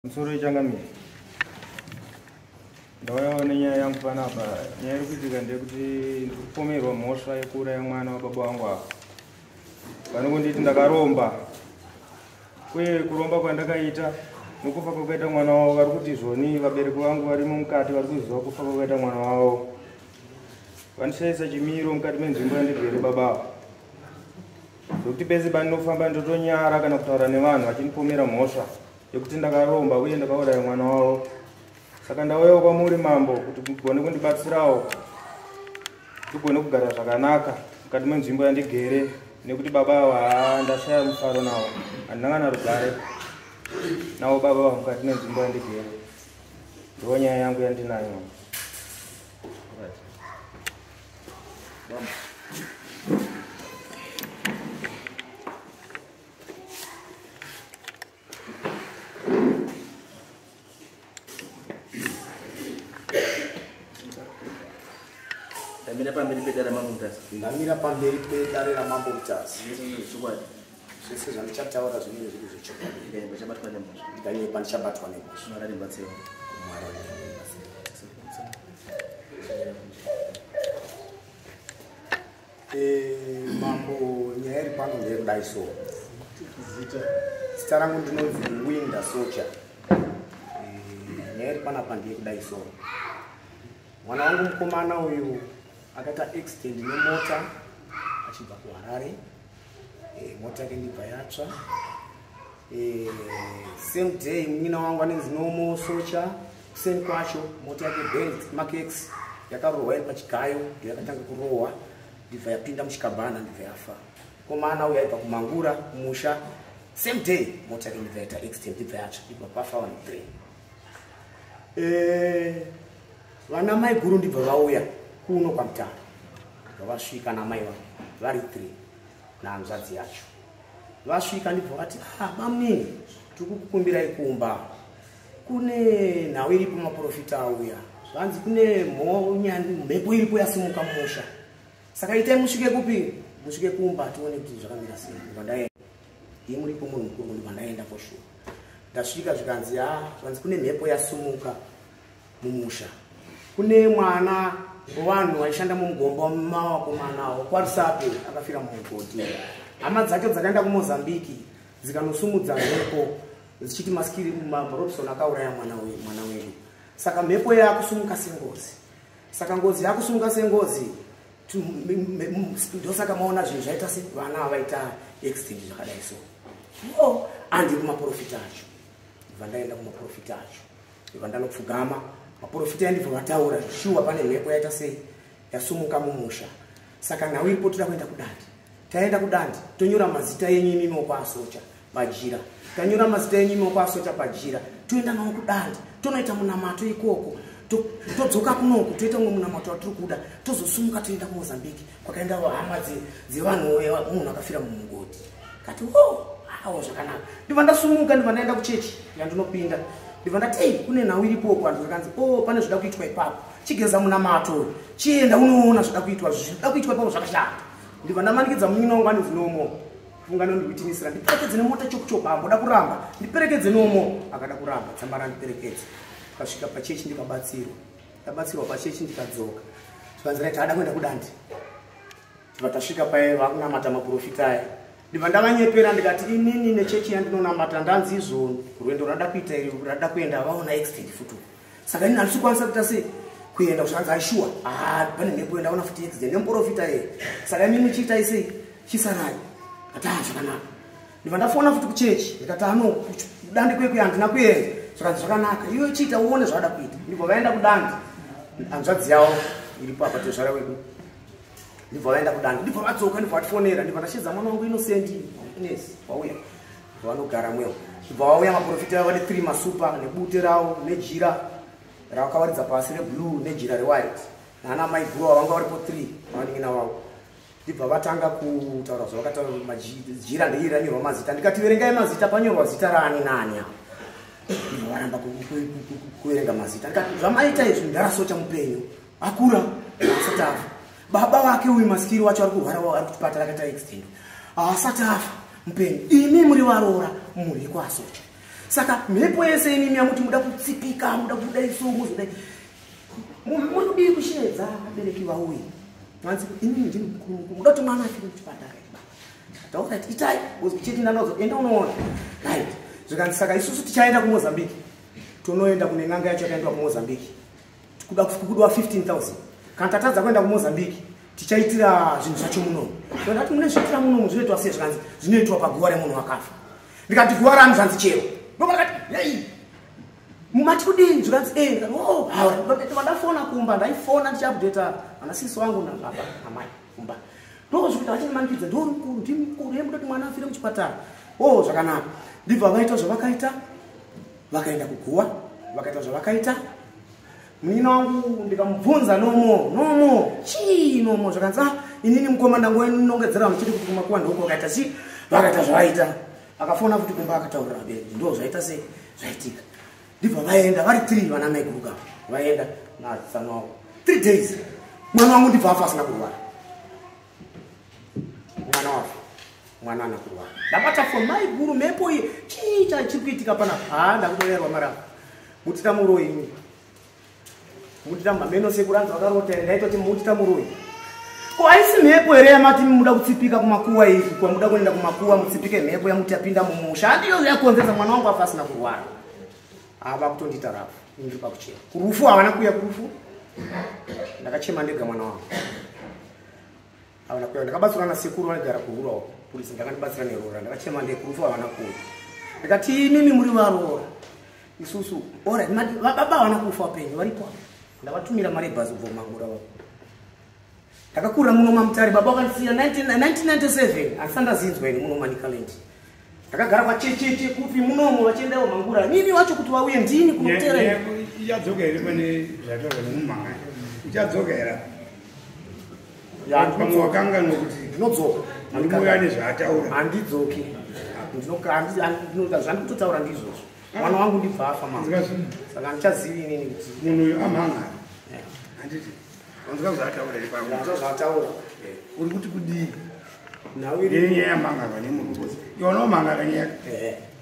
Musoro wechangamire, ndauyawo nenyaya yangu panapa. Nyaya iri kuitika ndeyekuti ndiri kupomerwa mhosva yekuuraya mwana wababa vangu ava. Vanongonditi ndakaromba, uye kuromba kwandakaita nokufa kwakaita mwana wavo vari kuti zvoni vabereki vangu varimo mukati vari kuziva kufa kwakaita mwana wavo. Vandishaisa chimiro mukati menzvimbo yandigere baba ava, zvokuti pese pandinofamba ndotonyara kana kutaura nevanhu vachindipomera mhosva yekuti ndakaromba uye ndakauraya mwana wavo. Saka ndauyawo kwamuri mambo kuti mugone kundibatsirawo tigone kugara zvakanaka mukati menzvimbo yandigere, nekuti baba ava haa ndashaya mufaro navo, handina kana rugare navo baba ava mukati menzvimbo yandigere. Ndiwo nyaya yangu yandinayo mama. Ndamira pamberi pedare raMambo Mutasa. Ndamira pamberi pedare raMambo Mutasa. Chokwadi. Zvese zvandichataura zvinenge zviri zvechokwadi. Ndikanyeba ndichabatwa nemhosva. Ndikanyeba ndichabatwa nemhosva. Mwari andibatsire. Mwari andibatsire. Mambo, nyaya iri pano ndeyekudai so. Zita rangu ndinonzi Winda Socha. Nyaya iri panapa ndeyekudai so. Mwana wangu mukomana uyu akaita accident nemota achibva kuHarare. Mota yake ndibva yatsva. Same day munyina wangu anonzi Nomo Socha, kuseni kwacho mota yake Benz Mark X yakarohwa iri pachigayo, ndiyo yakatanga kurohwa ndibva yapinda muchikabhana ndibva yafa. Mukomana uyu aibva kuMangura kumusha, same day mota yake ndibva yaita accident ndibva yatsva ndibva pafa vanhu 3. Vana mai guru ndibva vauya kuno kwaMutare, ndibva vasvika namai vangu vari 3 nahanzvadzi yacho. Vasvika ndibva vati, bamunini, tiri kukukumbirai kumba, kune nhau iripo, maprofita auya, zvanzi kune mhepo iripo yasimuka mumusha, saka itai musvike kupi, musvike kumba tione kuti zvakamira sei. Ndibva ndaenda, ii muripo munhu mukuru, ndibva ndaenda for sure. Ndasvika zvikanzi, zvikanzi kune mhepo yasimuka mumusha, kune mwana wevanhu vaishanda mumugomba mawakomana wekwaRusape akafira mumugodhi. Hama dzake dzakaenda kuMozambique dzikanosumudza mhepo dzichiti Maskiri Robson akauraya mwana wedu. Saka mhepo yakusumuka sengozi. Saka ngozi yakusumuka sengozi, ndosaka maona zvinhu zvaita se vana vaita accident zvakadai so. Andi kumaprofita acho. Ndibva ndaenda kumaprofita acho. Ndibva ndanopfugama. Maprofita ndibva vataura shuwa pane mhepo yaita sei yasumuka mumusha. Saka nhau iripo toda kuenda kuDandi. Taenda kuDandi tonyora mazita enyu imimi wokwaSocha pajira. Tanyora mazita enyu imimi wokwaSocha pajira. Toenda nawo kuDandi tonoita munamato ikoko. Todzoka kunoku toita mumwe munamato watiri kuda, tozosumuka toenda kuMozambique kwakaenda hama dzevanhu munhu akafira mumugodhi. Kati hawo zvakanaka. Ndibva ndasumuka ndibva ndaenda kuchechi yandinopinda. Ndibva ndati ei kune nhau iripo vanhu vakanzi pane zvoda kuitwa ipapo, chigeza munamato chienda unoona zvoda kuitwa, zvoda kuitwa ipapo zvakashata. Ndibva ndamanikidza munyina wangu anonzi Nomo, funga nondikuitinisira, ndiperekedze nemota chokuchoku, amboda kuramba, ndiperekedze Nomo, akada kuramba, tsamba randiperekedze. Ndikasvika pachechi ndikabatsirwa, ndabatsirwa pachechi ndikadzoka. Zvikanzi right, ada kuenda kuDandi. Ndibva tasvika paye vakunamata maprofita aya. Ndibva ndavanyepera ndikati inini nechechi yandinonamata ndanzi izvo rwendo rwada kuita iri rwada kuenda vaona accident futi. Saka inini handisi kukwanisa kuita sei kuenda kushanzi aishuwa, pane mhepo ndaona futi accident nemuprofita iye. Saka inini chiitai sei chisarai. Kati zvakanaka. Ndibva ndafona futi kuchechi ndikati ano kuDandi kwekuya handina kuenda. Zvakanzi zvakanaka iwe chiita uone zvavada kuita. Ndibva vaenda kuDandi, hanzvadzi yavo iripo apa tezvara wedu. Ndibva vaenda kuDandi, ndibva vadzoka, ndibva vatifonera, ndibva ndashedza mwana wangu Innocent Ines wauya. Ndibva vanogara mwewo. Ndibva vauya maprofita vavo vane 3 masupa nebute ravo nejira ravakawaridza pasi reblue nejira rewhite. Nana mai guru vanga varipo 3 vanin'ina vavo. Ndibva vatanga kutaura zvavakataura, jira ndeiri ranyorwa mazita. Ndikati verengai mazita, panyorwa zita raani naani apa. Ndibva varamba kuverenga mazita. Ndikati zvamaita izvi ndaraSocha mupenyu akura asati afa. Baba vake uyu Masikiri wacho ari kurwara, ari kuchipatara akaita accident, asati afa mupenyu. Imi muri varoora muri kwaSocha. Saka mhepo yese inimi yamuti muda kutsipika, muda kudai so muzodai. Muri kudii kusheedza vabereki vauye? Vanzi inini ndini mukuru mukuru. Muda kuti mwana afire kuchipatara here baba? Taura kuti itai, chete ndanozo enda unoona. Right. Zvikanzi saka isusu tichaenda kuMozambique. Tonoenda kune n'anga yacho yakaendwa kuMozambique. Kuda kudiwa 15,000. Kana tatadza kuenda kuMozambique, tichaitira zvinhu zvacho munomu. Ndati mune zviitira munomu zvinoitwa sei? Zvikanzi zvinoitwa paguva remunhu wakafa. Ndikati guva rani? Zvanzi chero. Ndobva ndakati yei mati kudini? Zvikanzi ndikati oh hawa ndafona kumba, ndaifona ndichiupdata ana sisi wangu nababa amai kumba. Ndozvikuita vachindimanikidza, ndori mukuru, ndini mukuru, yemudoti kuti mwana afire muchipatara. Oh zvakanaka. Ndibva vaita zvavakaita, vakaenda kuguwa, vakaita zvavakaita. Munin'ina wangu ndikamubvunza nomo nomo chii nomo, zvakanzi ah inini mukoma ndangonongedzera vanhu chete kuti kumakuwa ndoko vakaita chii, vakaita zvavaita. Akafona futi kumba akataurira vabereki ndo zvaita sei zvaitika. Ndibva vaenda vari 3 vana mai guruka vaenda natsano wavo 3 days. Mwana wangu ndibva afa asina kurwara. Mwana wafa, mwana ana kurwara. Ndabata foni mai guru mhepo iyi chii chiri kuitika panapa? Ha ndakutorerwa marafu mutita muroyi ini. Mutita mameno sekuranzi vakarota ndaitoti mutita muroyi. Ko haisi mhepo here yamati muda kutsipika kumakuwa iyi, kwamuda kuenda kumakuwa mutsipike mhepo yamuti yapinda mumusha? Handiyo yakonzeresa mwana wangu afa asina kurwara. Ava kutondiita rafu, ndiri pakuchema. Kurufu havana kuuya kurufu. Ndakachema ndega mwana wangu. Havana kuuya, ndakabatsirwa nasekuru vaigara kuhura uko. Polisi ndakandibatsira neroora, ndakachema ndega kurufu havana kuuya. Ndikati imimi muri varoora. Isusu, ora, baba havana kufa penyu varipo. Ndavatumira mari yebhazi kubva kumangura wako. Ndakakura muno maMutare, baba vakandisiya 1997, handisati ndazinzwa ini muno Manicaland. Ndakagara kwachecheche kupi munomo vachiendawo mangura. Nini wacho kuti vauye ndini kunotera. Ichadzoka here pane zvataurwa nemumhanga? Ichadzoka here? Pamwe wakanganwa kuti ndinodzoka. Murume uyu ane zvaataura. Handidzoki. Zvandikutotaura ndizvozvo. Mwana wangu ndibva afa mama. Saka handichazivi inini kuti munhu uyu amhangara. Handiti. Wanzwa zvaataura here pamwe? Wanzwa zvaataura. Uri kuti kudii? Nyaya yamhangarwa nemunhu wose. Iwe unomhangara nyaya.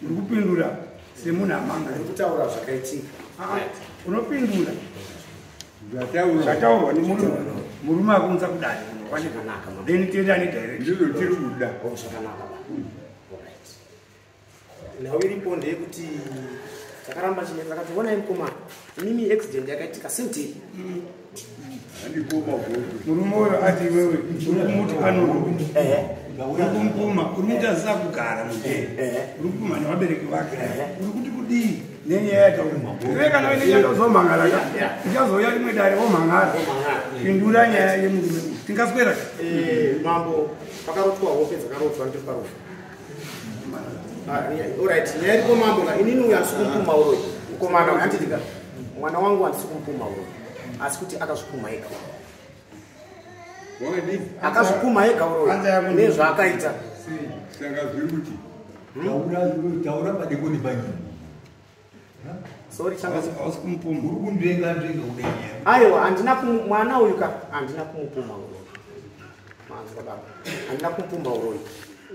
Uri kupindura semunhu amhangara. Uri kutaura zvakaitika. Unopindura zvataurwa nemunhu. Murume akunza kudai. Then tienda ane direct. Ndizvo tiri kuda. Zvakanaka. Alright. Nhau iripo ndeyekuti takaramba chinetsa takati onai mukomana imimi accident yakaitika same day. Murume uyo ati iwewe uri kumuti anorwa. Uri kumupuma, uri kumuti asisa kugara mujeri. Uri kupuma nevabereki vake. Uri kuti kudii nenyaya yataurwa. Iwe kana uine nyaya uzomhangara ka. Uchazouya rimwe dare womhangara. Pindura nyaya yemurume. Tingaswera. Mambo pakarotwa hope dzakarotwa ndiri parufu. Alright, nyaya iripo mambo ka inini uyu handisi kumupuma uroyi. Mukomana uyu handiti ka mwana wangu handisi kumupuma uroyi. Asi kuti akazvipuma ega. Akazvipuma ega uroyi nezvaakaita. Saka zviri kuti taura padeko nepanyini. Sorry changa hausi kumupuma. Uri kunzvenga nzvenga kudai nyaya. Aiwa handina mwana uyu ka handina kumupuma uroyi. Manzwa baba. Handina kumupuma uroyi.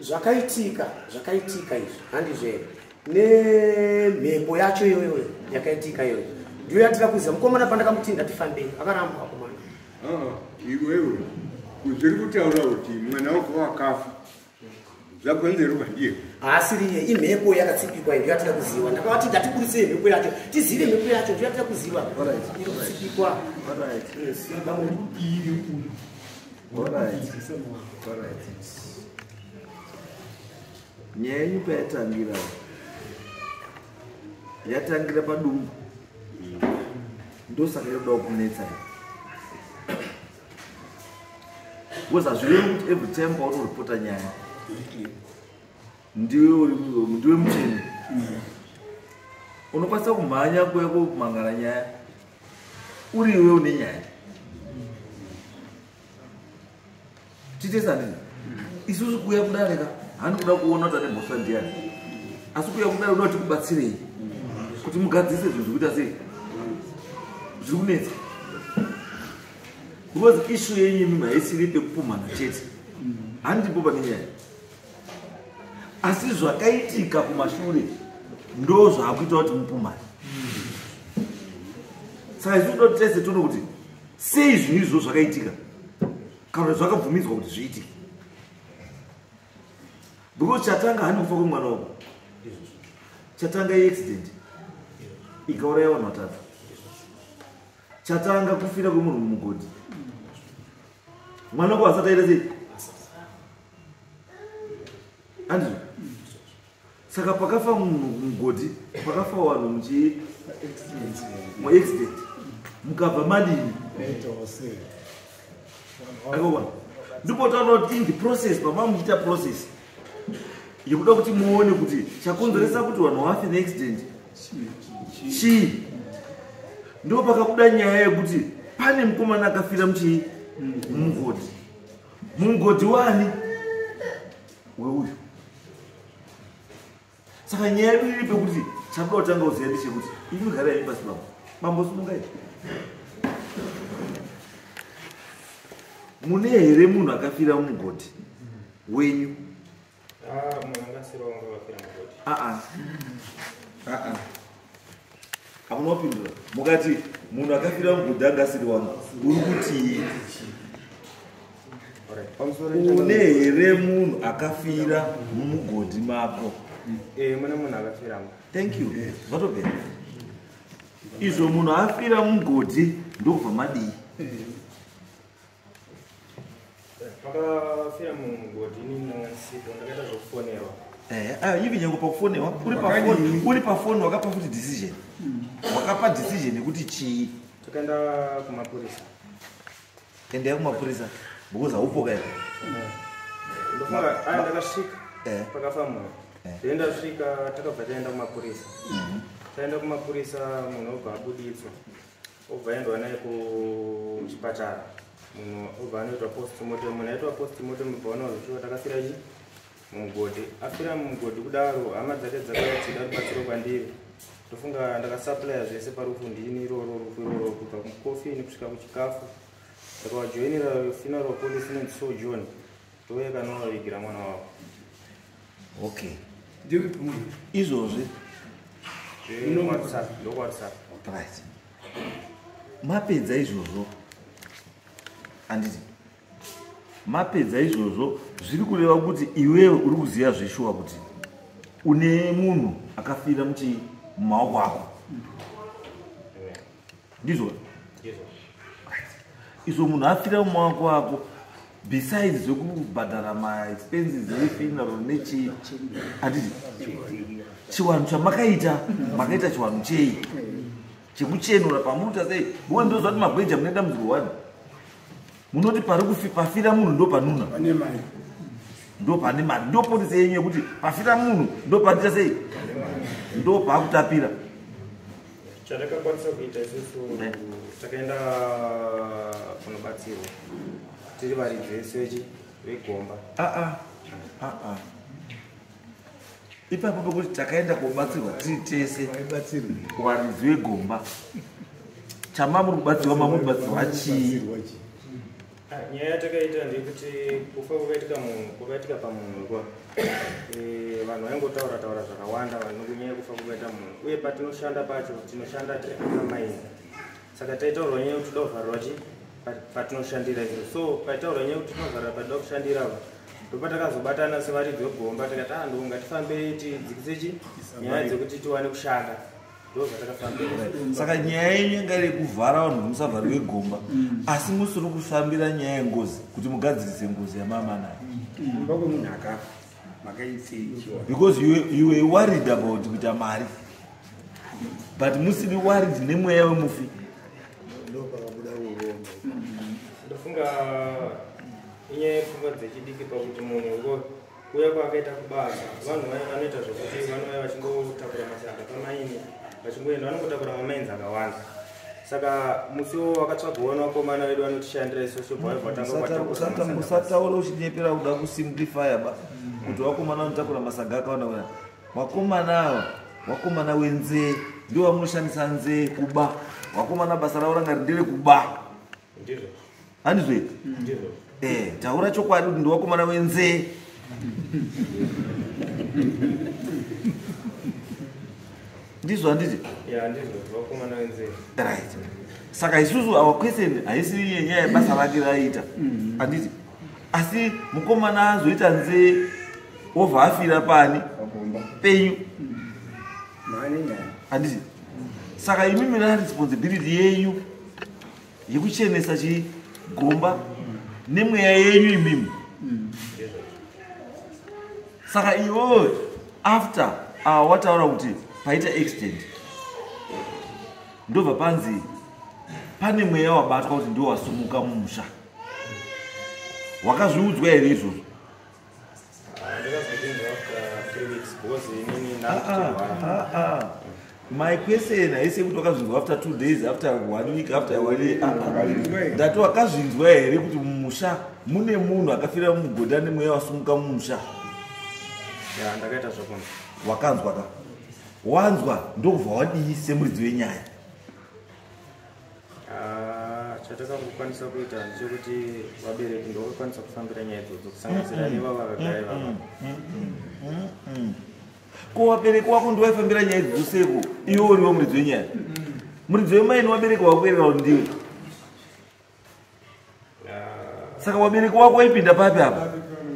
Zvakaitika, zvakaitika izvi handizvo here? Nemhepo yacho iyoyo yakaitika iyoyo ndiyo yatira kuziva. Mukomana pandakamuti ndatifambei akaramba vakomana. Iwewe zviri kutaura kuti mwana wako wakafa zvakonzerwa ndiye. Haasiri iye, imhepo yakatsipikwa ndiyo yatira kuziva. Ndakavati ngatiburisei mhepo yacho tizive mhepo yacho ndiyo yatira kuziva. Iri kutsipikwa. Yes. Alright. Nyaya yenyu payatangira yatangira padumbu ndosaka yoda kunetsa because hazvirevi kuti every time paunoripota nyaya ndiwe mucheni unokwanisa kumhanya kuya kumhangara nyaya uri iwe une nyaya. Titesani isusu kuya kudarika handi kuda kuona kuti ane mhosva ndiani, asi kuya kudare unoda kuti kubatsirei kuti mugadzise zvinhu zvikuita sei zviri kunetsa. Because issue yenyu imimi haisiri pekupumhana chete, handipo pane nyaya, asi zvakaitika kumashure Ndo zvaakuita kuti mupumhane. Saka isu toda kuti tese tione kuti sei zvinhu izvozvo zvakaitika kana kuti zvakabvumidzwa kuti zviitike. Because chatanga hani kufa kwemwana wako. Chatanga iaccident ikauraya vanhu vatatu. Chatanga kufira kwemunhu mumugodhi. Mwana wako asati aita sei? Andizvo? Saka pakafa munhu mumugodhi, pakafa vanhu muchii? Muaccident. Mukabva madini? Akaona. Ndipo taona kuti in the process, pamava muchiita process yekuda kuti muone kuti chakonzeresa kuti vanhu vafe neaccident chii. Ndipo pakabuda nyaya yekuti pane mukomana akafira muchii? Mumugodhi. Mumugodhi wani? Weuyu. Saka nyaya yedu iri pekuti chabuda kutanga kuziva ndechekuti imi garai henyu pasi bambo. Bambo sunungai. Mune here munhu akafira mumugodhi wenyu? Munhu angasira wangu akafira mugodhi. Hakuna kupindura. Mukati munhu akafira mugodhi anga asiri wangu. Uri kutii? Une here munhu akafira mumugodhi mako? Mune munhu akafira. Thank you. Zvatopera. Izvo munhu afira mugodhi ndokubva madii? Pakafira mumugodhi inini ndanga ndakaita zvekufonerwa. Ivi nyange pakufonerwa uri pafoni wakapa futi decision. Wakapa decision yekuti chii? Takaenda kumapurisa. Endai kumapurisa because haupo kai. Ndofunga ndakasvika pakafa munhu. Then ndasvika takabva taenda kumapurisa. Taenda kumapurisa munhu obva abuditswa. Obva aendwa naye kuchipatara. Munhu obva anoitwa postmortem. Munhu aitwa postmortem obva aona kuti takafira chi mumugodhi. Afira mumugodhi kudaro hama dzake dzakauya dzichida rubatsiro kwandiri. Ndofunga ndakasupplya zvese parufu ndini iroro rufu iroro kubva kukofini kusvika kuchikafu. Ndakavajoinira funeral police inonzi So John. Ndouya kanovavigira mwana wavo. Okay. Izvozvi WhatsApp, ndoWhatsApp. Right. Mapedza izvozvo. Anditi. Mapedza izvozvo zviri kureva kuti iwewe uri kuziva zveshuwa kuti une munhu akafira muchi mumaoko ako. Ndizvo? Izvo munhu afira mumaoko ako besides zvekubhadhara maexpenses efuneral nechi anditi chiwanhu chamakaita makaita chiwanhu chei chekuchenura pamunoita sei muone ndoziva kuti magweja mune dambudziko wani munoti pari pafira munhu ndo panuna ndo pane mari ndo polisi yenyu yekuti pafira munhu ndo panoita sei ndo paakutapira. Chatakakwanisa kuita isusu takaenda kunobatsirwa tiri varidzi vese vegomba. Ipapo pekuti takaenda kobatsirwa tiri tese varidzi vegomba. Chamamuri kubatsirwa mamuri kubatsirwa chii? Nyaya yatakaita ndeyekuti kufa kwakaitika munhu kwakaitika pamunhu kwa vanhu vaingotaura taura zvakawanda vanhu nyaya yekufa kwakaita munhu uye patinoshanda pacho tinoshanda tiri akamaini. Saka taitaurwa nyaya yekuti toda kuvharirwa chi patinoshandira izvo. So paitaurwa nyaya yekuti tinovharira patinoda kushandira apa ndopatakazobatana sevaridzi vegomba tikati ndo ngatifambei tidzikise chi nyaya dzekuti tiwane kushanda. Saka nyaya yenyu yanga iri kuvhara vanhu musavharirwe gomba asi musiri kufambira nyaya yengozi kuti mugadzirise ngozi yamama nayo. Because you were worried about kuita mari but musiri worried nemweya wemufi. Ndofunga inyaya yepfungwa dzechidiki pakuti munhu kuuya kwaakaita kubasa vanhu vaya vanoita zvekuti vanouya vachingotakura masaga pamaini vachingoenda vanongotakura mamainzi akawanda. Saka musiwo wakatsvagwa vakomana vedu vanotishandira isusu Usataura uchinyepera kuda kusimplifya ba kuti vakomana vanotakura masaga akawanda kudai. Vakomana ava vakomana wenzee ndivo vamunoshandisa nzee kuba. Vakomana basa ravo ranga ndere kuba. Ndizvo. Handizvo? Ndizvo. Taura chokwadi kuti ndivakomana wenzee. Ndizvo handiti? Ya, ndizvo, vakomana venzee. Right. Saka isusu our question haisi yenyaya yebasa rake raiita, handiti? Asi mukomana azoita nzee wobva afira pani penyu, handiti? Saka imimi ra responsibility yenyu yekuchenesa chigomba nemweya yenyu imimi. Saka iwewe after wataura kuti paita accident, ndobva panzi pane mweya wabatwa kuti ndiwo wasumuka mumusha, wakazviudzwa here izvozvo? Ndakazopinzwa after 3 weeks because inini ndakuchirwara. My question haisi yekuti wakazvinzwa after 2 days, after 1 week, after one year. Ndati wakazvinzwa here kuti mumusha mune munhu akafira mumugodhi ane mweya wasumuka mumusha? Ya, ndakaita zvakunzwa. Wakanzwa ka? Wanzwa ndokubva wadii semuridzi wenyaya? Chatakangokwanisa kuita ndechekuti vabereki ndovakakwanisa kufambira nyaya idzodzo, kusanganisira nevava vakagara ivava. Ko vabereki wako ndiwaifambira nyaya idzodzo seko iwe uriwo muridzi wenyaya? Muridzi wemaini wabereki wakuerera kuti ndiwe. Saka wabereki wako waipinda papi apa?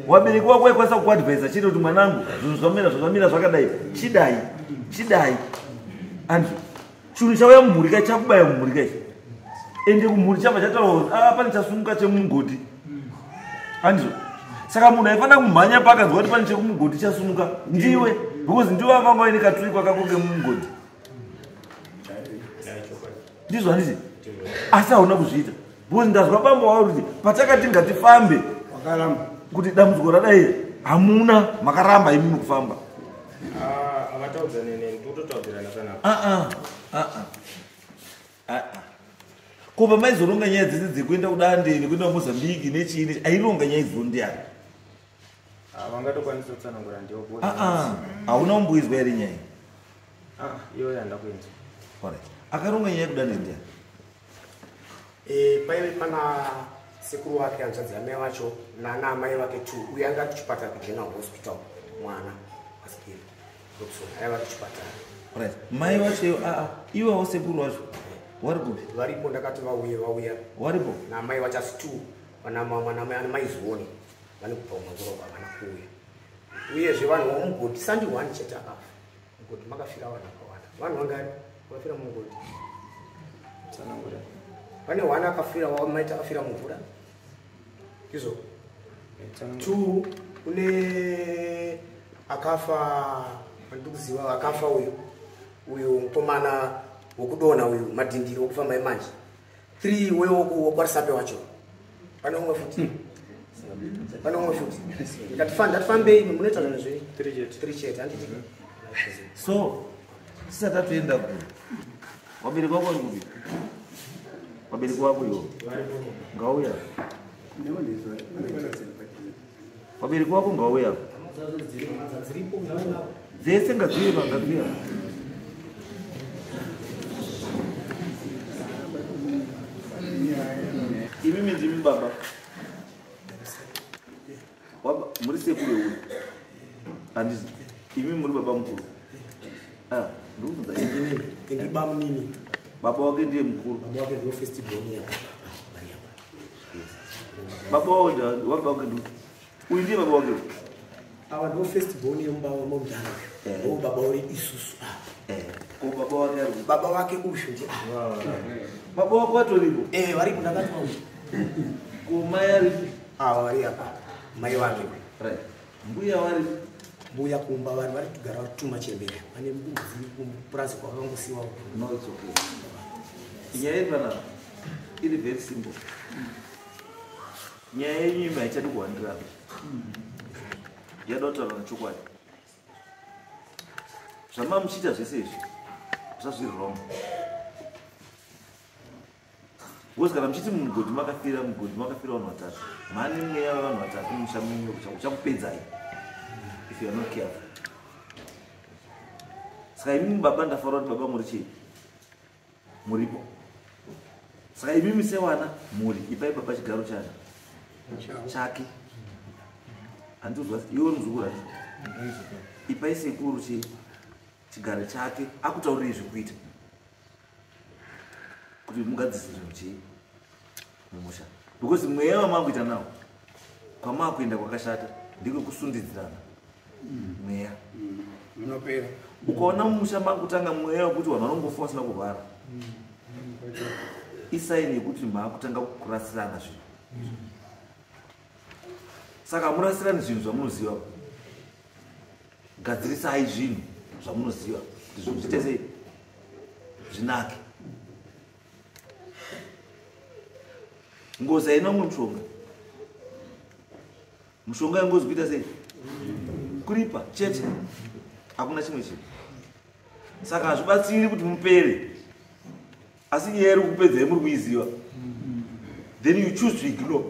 Wabereki wako waikwanisa kukuadvhaisa chete kuti mwanangu, zvinhu zvamira zvamira zvakadai, chidai chidai. And chinhu chauya mumhuri kai, chakubaya mumhuri kai, ende kumhuri chabva chataura kuti pane chasumuka chemumugodhi, handizvo? Saka munhu aifanira kumhanya pakanzwa kuti pane chekumugodhi chasumuka ndiwe, because ndiwe akanga waine katurikwa kako kemumugodhi, ndizvo handiti? Asi hauna kuzviita because ndazwa bambo wavo kuti patakati ngatifambe kuti dambudziko radai, hamuna, makaramba imimi kufamba. Havataudzane neni, tototaudzirana panapa. Ko pamaizoronga nyaya dzese dzekuenda kudande nekuenda kuMozambique nechiini, aironga nyaya idzodzo ndiani? Vangatokwanisa kutsanangura ndiwo. Hauna kumboizwa here nyaya? Iyoyo handina kuinzwa. Alright. Akaronga nyaya yekudande ndiani? Paive pana sekuru wake, hanzvadzi yamai vacho, nana amai vake two. Uyo anga ari kuchipatara, kuGeneral Hospital, mwana wasikiri Robson aiva ari kuchipatara. Alright. Mai vacho, iwawo sekuru vacho wari kupi? Varipo, ndakati vauye, vauya. Waripo? Namai vacho, asi two vana maizioni vane kubva kumanguro, havana kuuya. Uyezve vanhu vomugodhi sandi one chete akafa. Mugodhi makafira vanhu vakawanda. Vanhu vangani vakafira mumugodhi? Tsanangura. Pane one akafira, wamaita akafira mumvura, izvo two kune akafa andikuziva akafa uyu uyu mukomana wokudonha uyu, Madhindiri, wokufamba imanje. Three wekwaRisape wacho. Pane umwe futi, pane umwe futi. Ndatifambei, munoita zvinhu zvei? Three chete. Three chete, handiti? So tisati tatoenda kure, wabereki wako vari kupi? Wabereki wako iwo ngauya. Wabereki wako ngauya. Dzese ngadziuye, ngadziuya. Imimi ndimi baba, muri sekuru euyu, handiti? Imi muri baba mukuru. Ndikubvunza Inini ndi bamunini. Baba wake ndiye mukuru. Baba wake ndiwo first born yaka. Baba wake wake ndi uyu, ndiye baba wake. Ava ndiwo first born yemubaba mudhara. Ndiwo baba uri isusu ava. Ko baba wake ari kupi? Baba wake uyu ndi Baba wako vatoripo? Eh, varipo, ndakati vauya. Ko mai aripi? Ava vari apa, mai vake. Right, mbuya varipi? Mbuya kumba vari, vari kugara vatuma chembere, vane mbudzi kupurazi kwakangosiwa. No, it's okay. Nyaya iri panapa iri very simple. Nyaya yenyu imi haichadi kuhandirana, yada kutaura nechokwadi. Zvamamuchiita zvese izvi zvazviri wrong, because kana muchiti mumugodhi makafira, mugodhi makafira vanhu vatatu, mhani mweya wevanhu vatatu mumusha menyu uchakupedzai if you are not careful. Saka imimi baba, ndafara kuti baba muri chii, muripo. Saka imimi sewana mhuri, ipai baba chigaro chani chake. Handizwa iwe uri muzukuru ati ipai sekuru chii. Chigaro chake akutaurire zvekuita kuti mugadzise zvinhu chii mumusha, because mweya wamakuita nawo kwamakuenda kwakashata ndiko kusundidzirana mweya. Munopera. Ukaona mumusha makutanga mweya wekuti vanhu vanongofa vasina kurwara, isign yekuti maakutanga kurasirana zvinhu. Saka murasirani zvinhu zvamunoziva, gadzirisai zvinhu zvamunoziva kuti zvinhu zviite sei, zvinake. Ngozi haina umwe mushonga. Mushonga wengozi kuita sei? Kuripa chete, hakuna chimwe chinhu. Saka hazvibatsiri kuti mupere, asi nyaya iri kupedzai muri kuiziva, then you choose to ignore,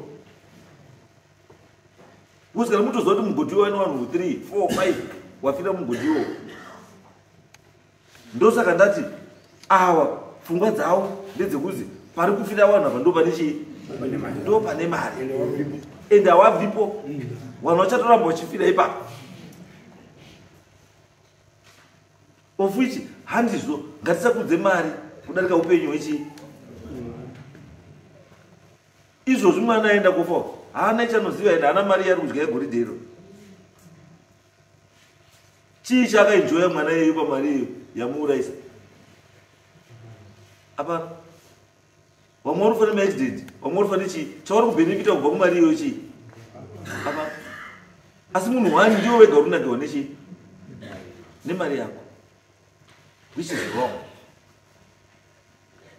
because kana mutoziva kuti mugodhi wane vanhu 3, 4, 5 wafira mugodhi iwowo. Ndosaka ndati awa pfungwa dzavo ndedzekuzi pari kufira vanhu apa ndo pane chii, ndo pane mari, ende hawabvipo. Vanhu vachatoramba vachifira ipapo, of which handizvo. Ngatisakudze mari kudarika upenyu hwechii. Izvozvi mwana aenda kufa, haana chanoziva, ende haana mari yari kudya yegoridhe iro. Chii chaakaenjoya mwana iyeyo pamari iyo yamuurayisa? Hapana. Vamwe vari kufa nemaaccident, vamwe vari kufa nechii. Chavari kubhenefita kubva kumari iyoyo chii? Hapana. Asi munhu wani ndiwo wega uri kunakirwa nechii? Nemari yako, which is wrong.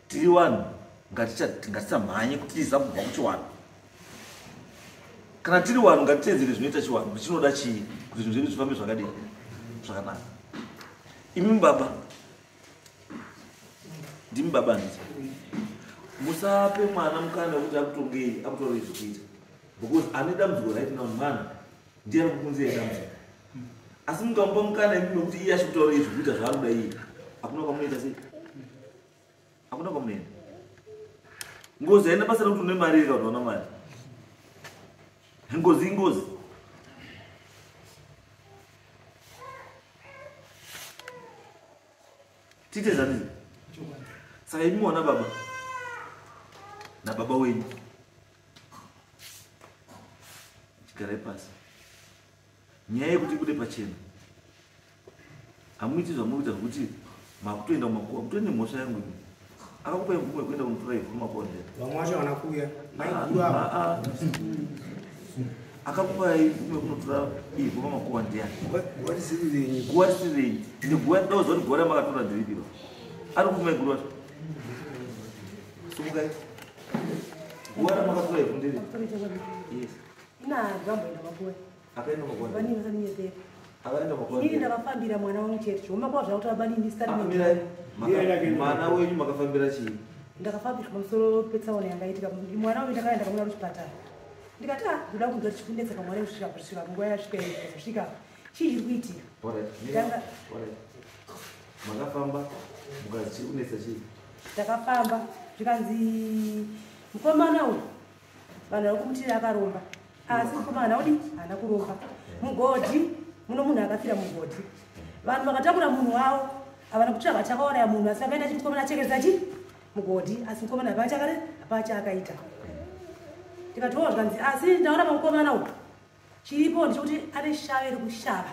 Tiri vanhu, ngatisamhanye kutiza kubva kuchiwanhu. Kana tiri vanhu, ngatitedzere zvinoita chiwanhu, chinoda chii kuti zvinhu zvedu zvifambe zvakadii, zvakanaka. Imi baba, ndimi baba, handiti? Musape mwana mukana wekuti akutongei, akutaurei zvekuita, because ane dambudziko right now mwana ndiye ari kukunzira dambudziko. Asi mukamupa mukana imi wekuti iye achikutaurei zvekuita zvaanoda iye, hakuna kwamunoita sei, hakuna kwamunoenda. Ngozi haina basa rekuti une mari iri kana kuti hauna mari. Ngozi ingozi. Tiite zvandii. Saka imi mwana baba nababa wenyu, chigarai pasi. Nyaya yekuti ibude pachena, hamuiti zvamuri kuita zvekuti makutoenda kumakuva, mutori nemhosva yangu imi. Akakupai mvumo yekuenda kunotora ivhu kumakuva ndea? Vamwe vacho havana kuuya, maiguru ava. Ah, ah. Akakupai mvumo yekunotora ivhu pamakuva ndiani? Guva risiri renyu. Guva risiri renyu. Ende guva, dauziva kuti guva ramakatora ndiripiro. Ari kupi maiguru vacho? Sumukai. Guva ramakatora ivhu ndiri? Yes. Ina zvamboenda makuva. Akaenda makuva? Vanini vasaninyepera. Akaenda makuva? Inini ndakafambira mwana wangu chete, zvoma zvakuti abanini. Ah, mirai. Mwana wenyu makafambira chii? Ndakafambira pamusoro petsaona yangaitika mwana uyu. Ndakaenda kamuna kuchipatara, ndikati, a ndoda kunzwa kuti chikunetsa kamwana kusvika nguva yasvika iyi, kuzosvika chii chiri kuitika. Alright, alright. Makafamba mukazi chiri kunetsa chii? Ndakafamba, zvikanzi mukomana uyu vanhu vari kumutira akaromba, asi mukomana udi haana kuromba. Mugodhi muno munhu akafira mugodhi, vanhu vakatakura munhu wavo, havana kutsvaga chakauraya munhu, asi vakaenda chiti mukomana achekeresa chi mugodhi, asi mukomana hapana chakare, hapana chaakaita. Ndikatiwo zvikanzi, asi ndaona pamukomana uyu chiripo ndechekuti ane shave rekushava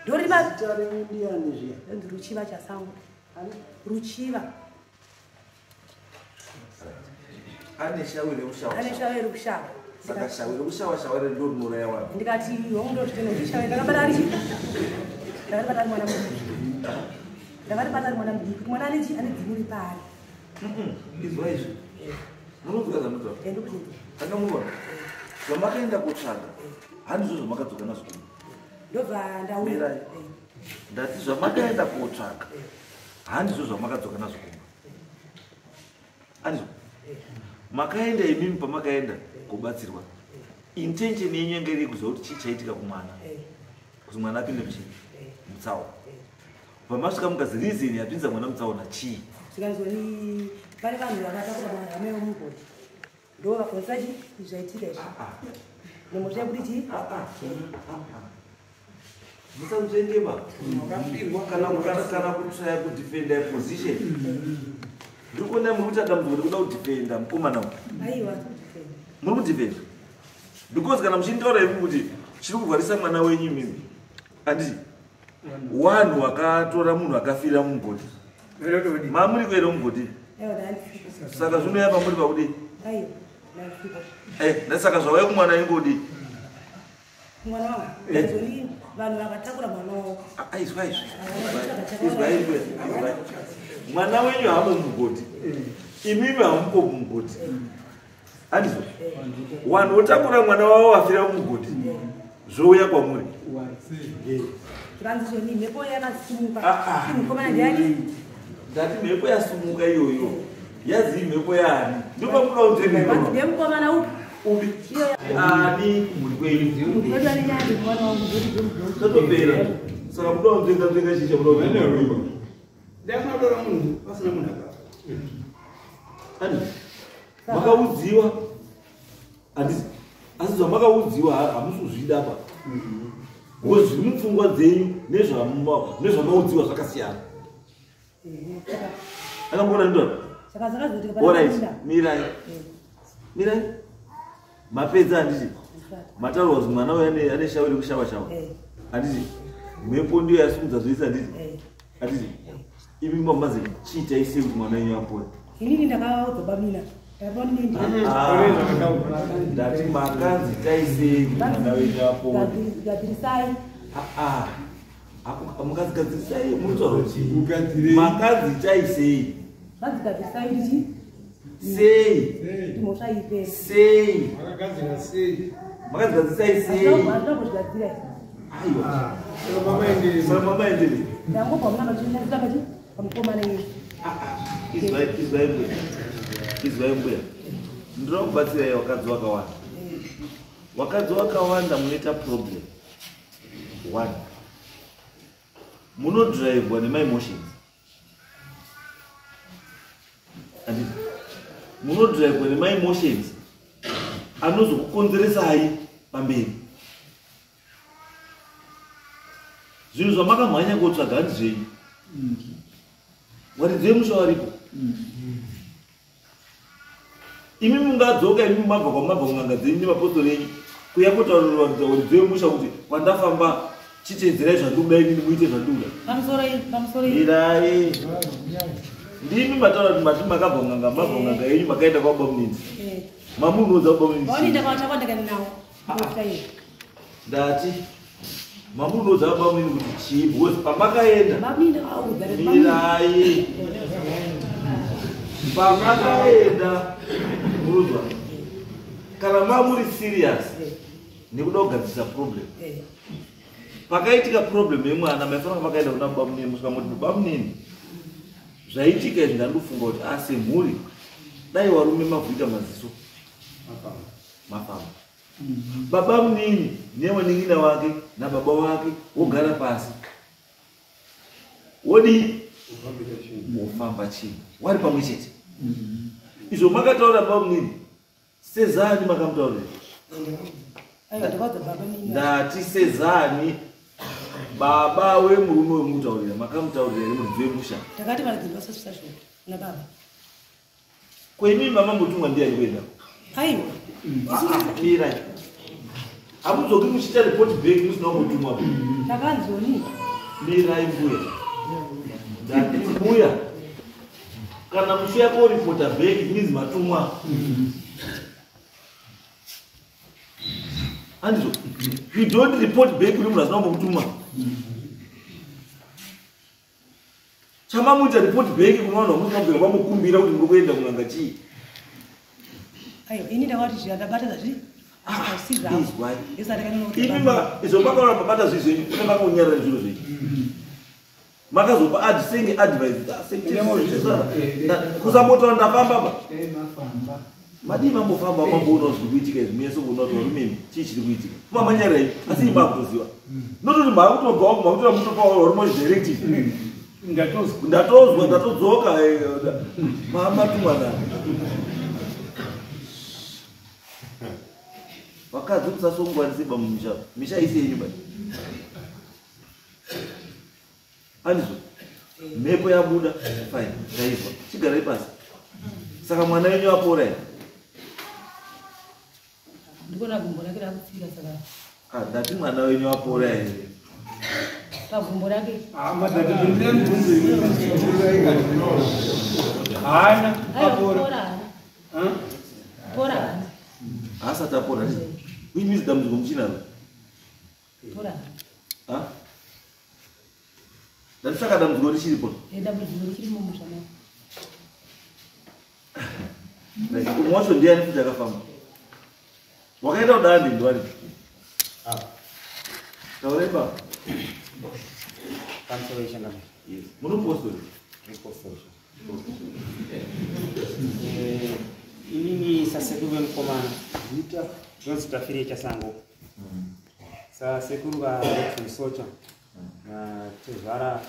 ndorima. Zita renyu ndiani zviya? Nzi Ruchiva Chasango. Ruchiva. Ane shawi rekushawa? Ane shave rekushava. Saka shawi rekushawa, shawa ndo rinouraya vanhu? Ndikati hongu, ndozvitenda kuti shave ndakabata ari chi, ndakaribata ari mwana mudiki, ndakaribata ari mwana mudiki, kuti mwana ane chi, ane dzimu ripaari. Izwa izvi, munonzwa zvandotaura? Ndikuti. Akamurwa zvamakaenda kotsvaga handizvo zvamakadzoka nazvo kuno. Ndobva ndauya. Mirai. Ndati zvamakaenda kotsvaga handizvo zvamakadzoka nazvo kumba, andizvo? Makaenda imimi, pamakaenda kobatsirwa, intention yenyu yanga iri kuziva kuti chii chaitika kumwana, kuti mwana apinde muchii, mutsaona. Pamasvika mukazi reason yapinza mwana mutsaona chii? Zvikanzoni pane vanhu vakatakura mwana wemugodhi, ndo vakonzesa chi izvi zvaitika izvi, nemhosva yekuti chi. Musanzvengeba kana kutsvaya kudefenda position. Ndiri kuona muri kuita dambudziko rekuda kudefenda mukomana uyu. Aiwa. Muri kudefenda because kana muchinitaura imi kuti chiri kurwarisa mwana wenyu imimi, handiti wanhu wakatora munhu akafira mumugodhi, mamuri kuenda mumugodhi, saka zvinoya pamuri pakudii? Aiwa. Saka zvauya kumwana ingodi mwana wangu, vanhu vakatakura mwana wavo. Izwa izvi, izwa izwi, mwana wenyu hamo mumugodhi, imimi hamuko mumugodhi, handizvo? Vanhu votakura mwana wavo wafira mumugodhi, zvouya kwamuri. Zvikanzi zvoni mhepo yakasumuka, mukomana ndiani? Ndati mhepo yasumuka iyoyo yazi mhepo yaani? Ndopamuda kunzvenga. Ndemukomana upi? Upi ani kumhuri kwenyu tatopera. Saka muda kunzvenga nzvenga chii chamuda kunzvenga? Ndakunadora munhu pasina munhu akafa. Ani makaudziwa, handisi? Asi zvamakaudziwa hamusi kuzvida pa, because zviri mupfungwa dzenyu nezvamaudziwa zvakasiyana. Akamboona ndora. Saka zvakazoitika. Alright, mirai, mirai. Mapedza, handiti? Mataurwa kuti mwana uyu ane shawi rekushawa shawa, handiti? Mhepo ndiyo yasimudza zvese, handiti? Handiti imi mamaze chiitai sei kuti mwana wenyu apore? Inini ndakaudza bamina. Ndati makanzi tai sei kuti mwana wenyu apore? Gadzirisai. Mukadzigadzirisai, munotaura makanzi tai sei? Vanzi gadzirisai ndichi Sei? Mhosva ipe. Sei? Makagadzira sei? Makadzigadzirisai sei? Hazvina kuzvigadzira. Aiwa, saka mamaendere. Ndangobva muna machinasira pachi pamukomana iye. Izwai, izwai mbuya, izwai mbuya, ndinoda kubatsirai. Vakadzi vakawanda, vakadzi vakawanda munoita problem one, munodhiraivhwa nemaemotions, handiti? Munodhiraivhwa nemaemotions anozokukonzeresai pamberi. Zvinhu zvamakamhanya kotsvaga handi zvenyu. Waridzi vemusha waripo. Imi mungadzoka, imi mabva kwamabva kun'anga dzenyu nemapostori enyu, kuya kotaurirwa waridzi vemusha kuti kwandafamba, chiteedzerai zvandikuda inini, muite zvandikuda. Pamusoro iyi, pamusoro iyi. Mirai. Ndimi mataura kuti mati makabva kun'anga, mabva kun'anga yenyu, makaenda kwabamunini, mamunoudza Vaoni. bamunini. Ndakawachakwa, ndakaenda nawo mhosva iyi. Ndati mamunoudza bamunini kuti chii? Because pamakaenda Bamina ndakaudza. Mirai. Pamakaenda, muruzwa, kana mamuri serious nekuda kugadzirisa problem, pakaitika problem yemwana, maifanira makaenda kuna bamunini, musvika muti, "Bamunini, zvaitika izvi, ndandofunga kuti asemhuri dai warume mavhuita maziso mafamba." Baba munini newanin'ina wake nababa wake wogara pasi, wodii? Wofamba chinhu wari pamwe chete. Izvo makataura baba munini sezani? Makamutaurira? Aiwa, ndakaudza baba nini. Ndati sezani, baba wemurume wemutaurira, makamutaurira here muridzi wemusha? Ndakati varidzi vasasvisa shoko na baba. Kwenini mama mutumwa ndiani kuenda? Aiwa. Mirai, hamudzoki muchiita report back musina kumbotumwa. Takanzoni. Mirai mbuya. Ndati mbuya, kana muchiuya koripota back, it means matumwa, handizvo? You don't report back kuri munhu asina kumbokutumwa. Chamamuita report back kuna vanhu vamusina kubvira vamukumbira kuti muri kuenda kun'anga chii? Aiwa, ini ndakati zviya ndabata zazvi asi zvavo. Izwai. Ndisati. Imi izvo makaona mabata zvi zvenyu, une makaunyarara zviro zvenyu, makazopa senge advice kusambotaura ndafamba ba. Madii mambofamba, mamboonawo zviri kuitika izvi, munyatso kuona kuti varumemi chii chiri kuitika. Mamanyarira asi imi makutoziva nototi maakutobva wangu makutora mutopa varume directive. Ndatozwa. Ndatozwa, ndatodzoka, matumwa nani? Vakadzi musasongwarise bamumisha, misha isi yenyu bai. Andizvo mhepo yabuda, fine, ndaizwa. Chigarai pasi. Saka mwana wenyu apora here? Ndikuona gumbo rake rakutsika saka. Ah, ndati mwana wenyu apora here? Pagumbo rake. Haana Aiwa, apora. pora haana. Pora haana. Haasati apora, which means dambudziko muchinaro. Pora haana. Ah? Ndati saka dambudziko richiripo. Dambudziko richiri mumusha mavo. Right, umwe wacho ndiani futi akafamba? Wakaenda kudandi ndiwani? Taurai baba. Pamusoro yechangamire. Yes. Munopostori? Mupostori. Inini sasekuru vemukomana ndinonzi Tafirei Chasango. Sasekuru vaRobson Socha natezvara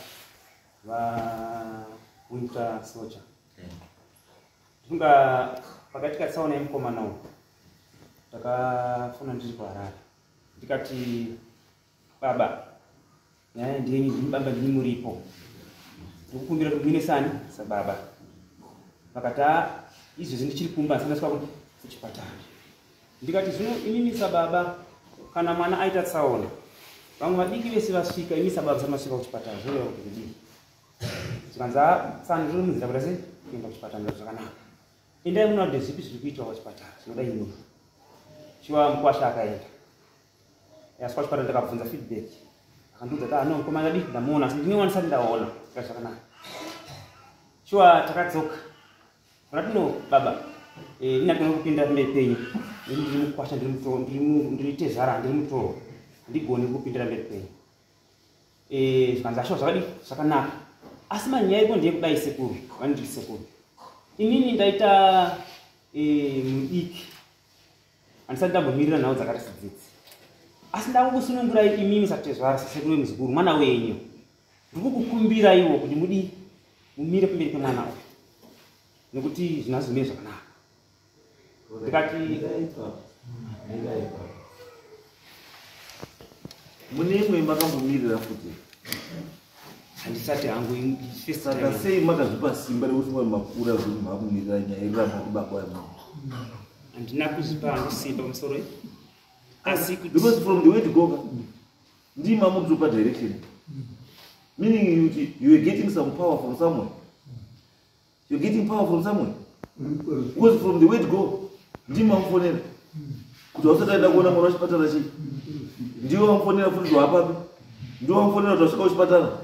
vaWinter Socha. Ndifunga pakaitika tsaona yemukomana uyu, takafona ndiri kuHarare, ndikati baba, nyaya ndenyu, ndini baba, ndini muripo, ndikukumbira kuti muinesani sababa. Vakati "Ah, izvezvi ndichiri kumba, ndisati ndasvika kuchipatara. Ndikati zvino imimi sababa, kana mwana aita tsaona, vamwe vadiki vese vasvika, imi sababa musati masvika kuchipatara, zvoreva kuti kudii? Zvikanzi "Ah, tsano ndiri munzira kuda sei kuenda kuchipatara. Ndati zvakanaka, endai munoona kuti zvipi zviri kuitwa kuchipatara zvinoda imimi. Chiwa mukwasha akaenda asvika kuchipatara, ndakabvunza feedback, akandiudza kuti "Ah, no, mukomana dadi ndamuona, asi ndine wandisati ndaona." Ndikati zvakanaka. Chiwa takadzoka vakati no baba, ini handigoni kupinda mberi penyu, nekuti ndiri mukwasha, ndiri mutoro, ndiri tezvara, ndiri mutoro, handigoni kupindira mberi penyu. Zvikanzi ashuwa zvakadi zvakanaka, asi manyaya iripo ndeyekudai sekuru, vanonditi sekuru, inini ndaita mudiki, handisati ndambomirira nhau dzakati sedzidzi, asi ndakukusunungurai imimi satezvara, sasekuru wemuzukuru, mwana wenyu, ndikukukumbiraiwo kuti mudi mumire pamberi pemwana uyu, nekuti zvinhu hazvizomiri zvakanaka. Ndikati Mune imwe makambomirira futi? Handisati hangu. Saka sei makazvipa simba rekuti mwe makura zvekuti makumirira nyaya iramba kuti baba wemunhu? Handina kuzvipa hangu simba pamusoro iyi, asi kuti Because from the way to go, ndima mukutopa direction, meaning kuti you are getting some power from somewhere. You're getting power from somewhere because from the way to go, ndima mufonera kuti hausati aenda kuona mwana wachipatara chii, ndiwo wamufonera futi kuti wapapi, ndiwo wamufonera kuti wasvika kuchipatara,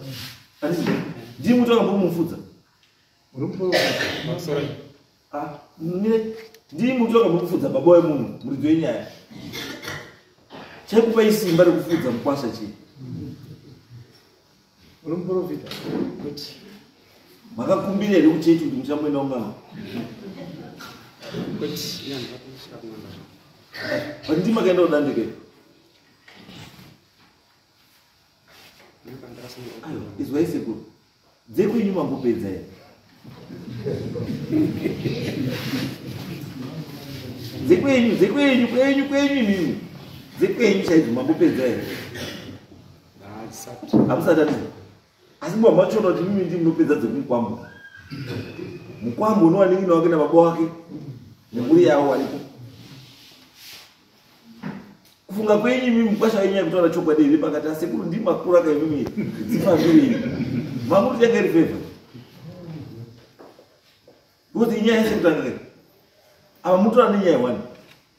handiti? Ndimi kuti wakambomufudza. Pamusoro iyi. Ah, ndimi kuti wakambomufudza baba wemunhu, muridzi wenyaya. Chaikupai simba rekufudza mukwasha chii? Uri muprofita? Kuti Makakumbira here kuchechi kuti muchamboenda kung'anga? Kuti ini handina kusvika kun'anga. But ndimi makaenda kudandike. Aiwa, izwai sekuru, dzekwenyu mambopedza here? Dzekwenyu, dzekwenyu, kwenyu, kwenyu imimi, dzekwenyu chaidzo mambopedza here? Handisati. Hamusati ati, asi mbwa machiona kuti mimi ndimi munopedza dzekumukwambo. Mukwambo unowanin'ina wake nababa wake nemhuri yavo varipo. Kufunga kwenyu imimi, mukwasha wenyu yakutaura chokwadi here pakati asekuru ndimi makuru aka imimi dzifambirei? Mamuti yanga iri favor because inyaya yese kutanga kai ava mutora nenyaya one,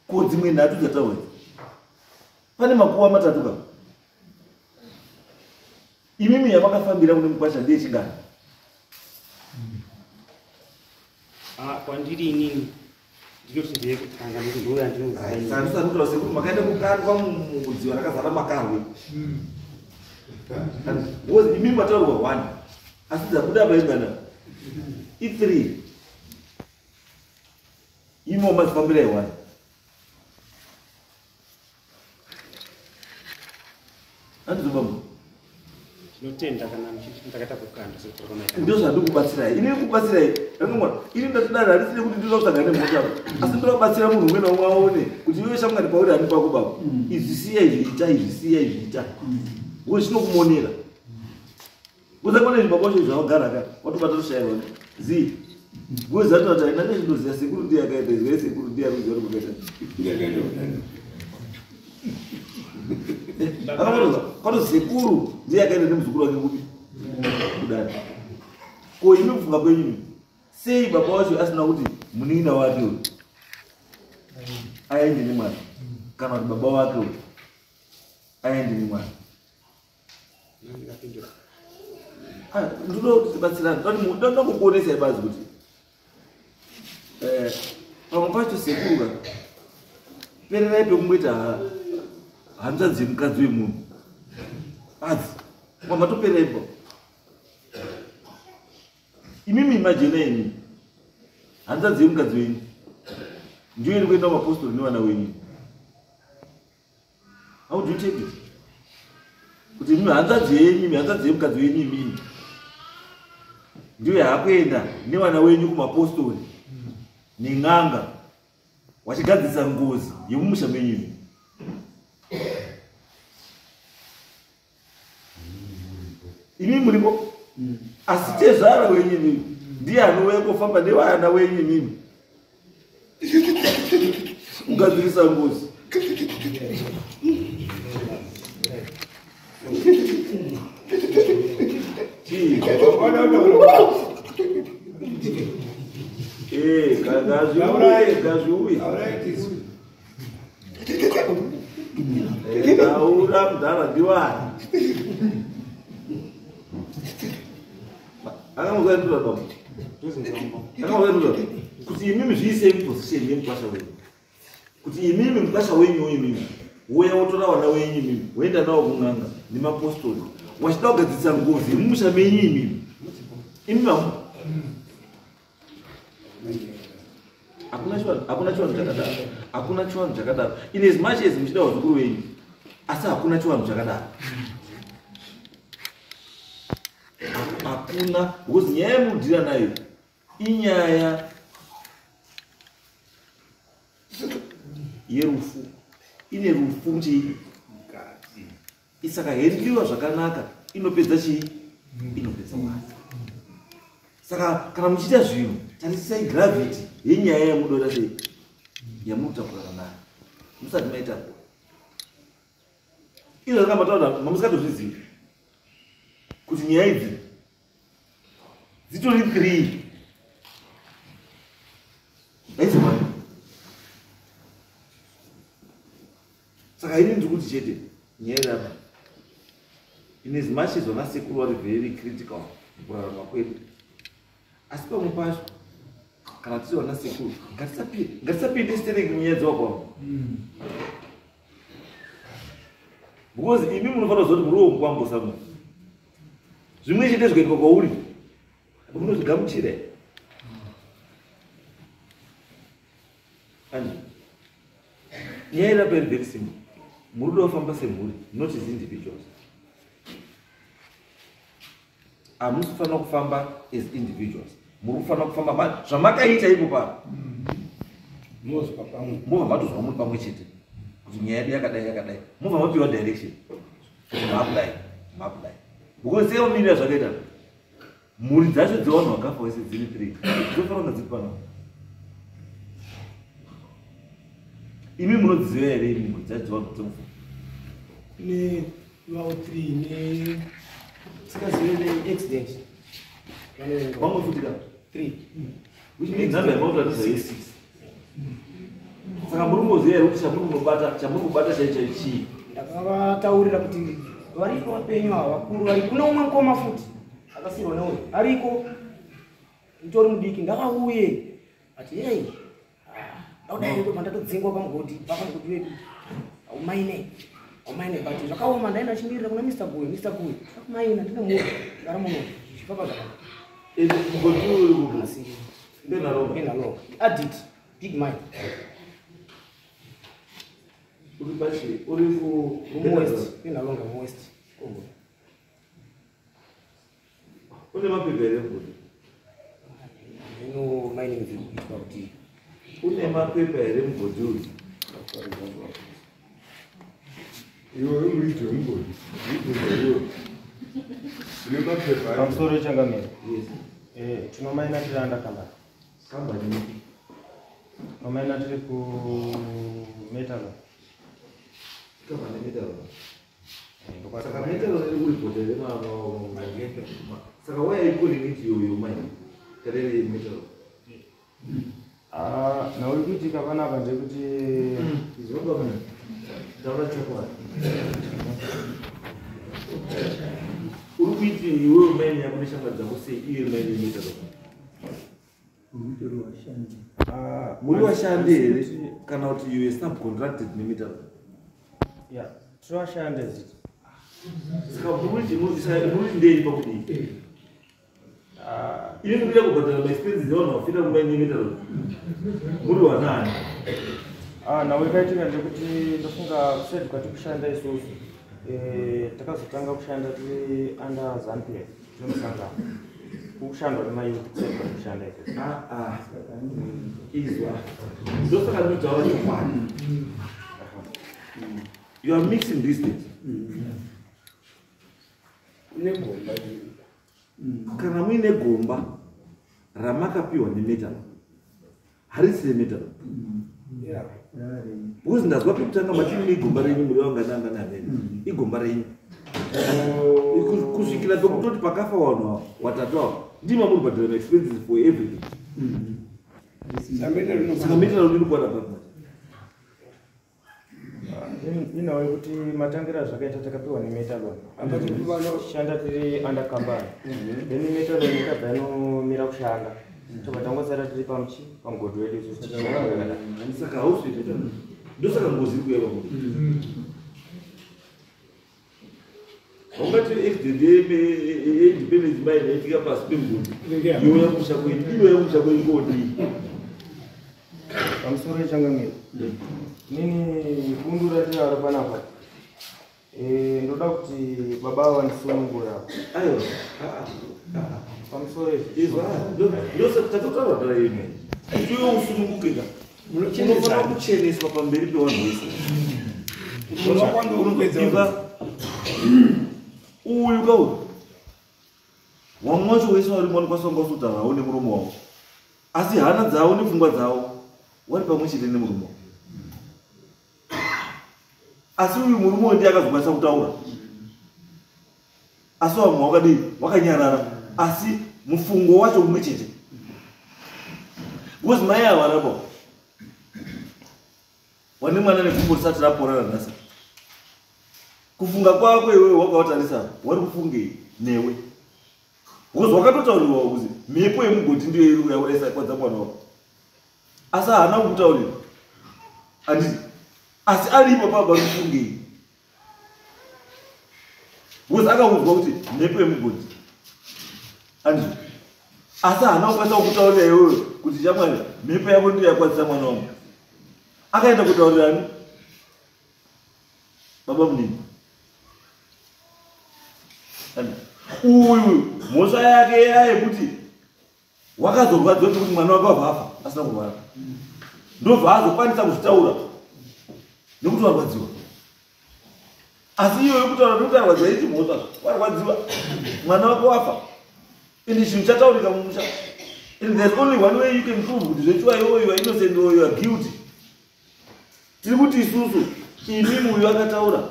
ko dzimwe nhatu dzataura idzi? Pane makuva matatu ka. Imimi yamakafambira kune mukwasha ndeyechingani? Ah, kwandiri inini ndinoti ndeyekutanga, nekuti ndo yandinoziva inini. Sandisati kutaura sekuru, makaenda kukandwa mudziva rakazara makarwe because imimi mataurwa one, asi dzabuda paingana i3. Imo mazifambira i1. Andizobamba. Tinotenda kana muchiti ndakaita kukanda sekutaura kwamaita. Ndizvo zvandikubatsirai ini, kubatsirai akamwana ini ndatidaro. Handisine kuti ndinoda kusangana nemhosva, asi ndoda kubatsira munhu umwe naumwe aone kuti iwe shamwari pauri hani pako baba, izvi siya izvi, ita izvi, siya izvi, ita, because zvinokumonera. Usakone zvibabosho zvawagara ka watobata kushairwa zi gozatoti haina nezvinoziva sekuru ndiye akaita izwa sekuru ndiye akuziva kuti kukaita akamutoza kwato sekuru ndiye akaenda nemuzukuru wake kupi kudani. Ko imi kufunga kwenyu sei baba wacho asina kuti munin'ina wake uyu aende nemwana kana kuti baba wake uyu aende nemwana? Ndinoda kuti tibatsirane, ndoda kukuonesai bazi kuti pamwe pacho sekuru pererai pekungoita hanzvadzi yemukadzi wemunhu badzi kwamatoperaipo. Imimi imajena imi hanzvadzi yemukadzi wenyu ndiyo iri kuenda kumapostori nevana wenyu. How do you take it? Kuti imi hanzvadzi yenyu imi hanzvadzi yemukadzi wenyu imimi ndiyo yaakuenda nevana wenyu kumapostori nen'anga wachigadzirisa ngozi yemumusha menyu imi. Imi muripo asi tezvara wenyu imimi ndiye anouya kofamba nevana wenyu imimi kugadzirisa ngozi. Ngazviuye taura mudhara ndiwani akamuzvaindura baba akamuzvaindura kuti imimi zviisei muposition yemukwasha wenyu, kuti imimi mukwasha wenyu imimi woya wotora vana wenyu imimi woenda nawo kun'anga nemapostori wachida kugadzirisa ngozi yemumusha menyu imimi imi vamu hakuna chivanhu chakadaro, hakuna chivanhu chakadaro. In as much as muchida vazukuru venyu asi hakuna chivanhu chakadaro, hakuna. Because nyaya yemunodhira nayo inyaya yerufu, ine rufu chii isaka hendliwa zvakanaka inopedza chii, inopedza mwana. Saka kana muchiita zvinhu tarisisai gravity yenyaya yamunoda sei yamurikutakurana nayo musati maita izvo zvakamataura mamusikatozvizivi kuti nyaya idzi dzitori 3 aizimani. Saka ini ndiri kuti chete nyaya irapa in as much as vana sekuru vari very critical mukurarama kwedu, asi pamwe pacho kana tiri vana sekuru ngatisapinde stereki munyaya dzewakwavo, because imi munofanira kuziva kuti muri womukwambosa munhu zvimwe chete zvikaitwa kwauri unozvigamuchira. Andi nyaya irapa iri very simple, muri kuda kufamba semhuri not as individuals. Hamusi kufanira kufamba as individuals, muri kufanira kufamba zvamakaita ipo pano mobva matozwa muri pamwe chete kuti nyaya yedu yakadai yakadai, mobva mapiwa direction kuti maakudai maakudai, because seomirira zvakaita mhuri dzacho dzevanhu vakafa vese dziri 3 dzofanira kunga dziri pano. Imi munodziziva here imi mhuri dzacho dzevanhu dzemufa? Ne vavo 3 ne singazive ne accident vamwe futi ka 3, which means number yamakuratidza ye 6. Saka muri kungoziva here kuti chamuri kubata chaicho chii? Ndakavataurira kuti variko vapenyu ava vakuru vari kuna umwe mukoma futi akasirwa neuyu ariko mutori mudiki ngavauye ati hei ndaudai ndobva ndatodzingwa pamugodhi pamugodhi wedu aumaine aumaine but zvakaoma ndaenda chimirira kuna Mr. Guyo Mr. Guyo akumaina ndine munhu gara muno zvichifamba zvakanaka. Mugodhi uri kupi? Benalonga. Benalonga adit big mine. Uri pachi uri ku West Benalonga West Kongo. Une mapepa here mugodhi? Ino mining zviri kuitwa kuti une mapepa here mugodhi uyu? Iwe muridzi wemugodhi, iwe. Nemapepa. Pamusoro changamire. Tinomaina tiri under company. Kambani ipi? Tinomaina tiri ku Metalon. Kambani Metalon. Saka Metalon iri kuripota here saka why are you calling it your mine? Karere Metalon. Ah, nhau iri kuitika panapa ndeyekuti Izvonga mune. Taura chokwadi. Uri kuiti iwewe mine yako neshamwari dzako sei iye mine yeMetalon? Muri vashandi here kana kuti you were subcontracted neMetalon? Ya, tiri vashandi ziti. Saka muri ndei pakudii? Ini munoda kubhadhara maexpenses evanhu vafira kumine yeMetalon. Muri wanani? Ah, nhau ikaitika ndeyekuti ndofunga kuside kwati kushanda isusu, takazotanga kushanda tiri under ZANU PF, tiri musangano kukushandwa nemayouth kuside kwati kushanda isusu. Ah, ah. Izwa. Ndosaka ndinotaura chokwadi. You are mixing these things. Negomba. Kana muine gomba ramakapiwa neMetalon, harisi reMetalon. Because ndazwa pekutanga matini igomba renyu muri vangani angani amene. Igomba renyu. Kusvikira pekutoti pakafa vanhu ava watatu ava ndima muri kubhadhara maexpenses for everything. Saka Metalon iri kuwana papi manje? Inhau yekuti matangira zvakaita takapiwa neMetalon, shanda tiri under company, then Metalon ikabva yanomira kushanda, tobva tangosara tiri pamuchi pamugodhi wedu isusu tichishanda yakadai. Saka hausi Metalon. Ndosaka ngozi iri kuuya pamuri. Haungati accident yeIndependence Mine yaitika pasi pemugodhi youya kumusha kwenyu, inouya kumusha kwenyu kodii? Pamusoro yechangamiro, nini bundu ratinaro panapa, ndoda kuti baba ava vandisunungura. Aiwa. Pamusoro izvi. Izwa, ndosaka tatotaura dhara imwe. Kuti iwe usununguke ka, unofanira kucheneswa pamberi pevanhu vese. Ibva uyu ka uyu wamwe wacho wese vari vanokwanisa kunga vasotaurawo nemuromo wavo, asi hana dzavo nepfungwa dzavo wari pamwe chete nemurume wavo. Asi uyu murume uyu ndiye akazokwanisa kutaura, asi vamwe wakadii wakanyarara, asi mufungo wacho umwe chete. Because mai ava rapa wane mwana negumbo risati rapora ranhasi, kufunga kwako iwewe wakavatarisa wari kufungei newe? Because wakatotaurirwa kuzi mhepo yemugodhi ndiyo iri kuyaurayisa kwadza mwana wako, asi haana kukutaurira handiti? Asi aripo paba kufungei? Because akaudzwa kuti mhepo yemugodhi handiti, asi haana kukwanisa kukutaurira iwewe kuti shamwari mhepo yako ndiyo yakwadzisa mwana wangu. Akaenda kutaurira ani? Baba munini. Uyu mhosva yake yekuti wakazorwadziwa kuti mwana wako wabva afa asina kurwara, ndobva azokwanisa kuzvitaura nekuti warwadziwa. Asi iyoyo kutaura nekuti arwadziwa ichi mhosva, warwadziwa mwana wako wafa, ende chinhu chataurika mumusha. And there's only one way you can prove kuti zvechiwa iwewe you are innocent or you are guilty. Tiri kuti isusu imi uyu akataura,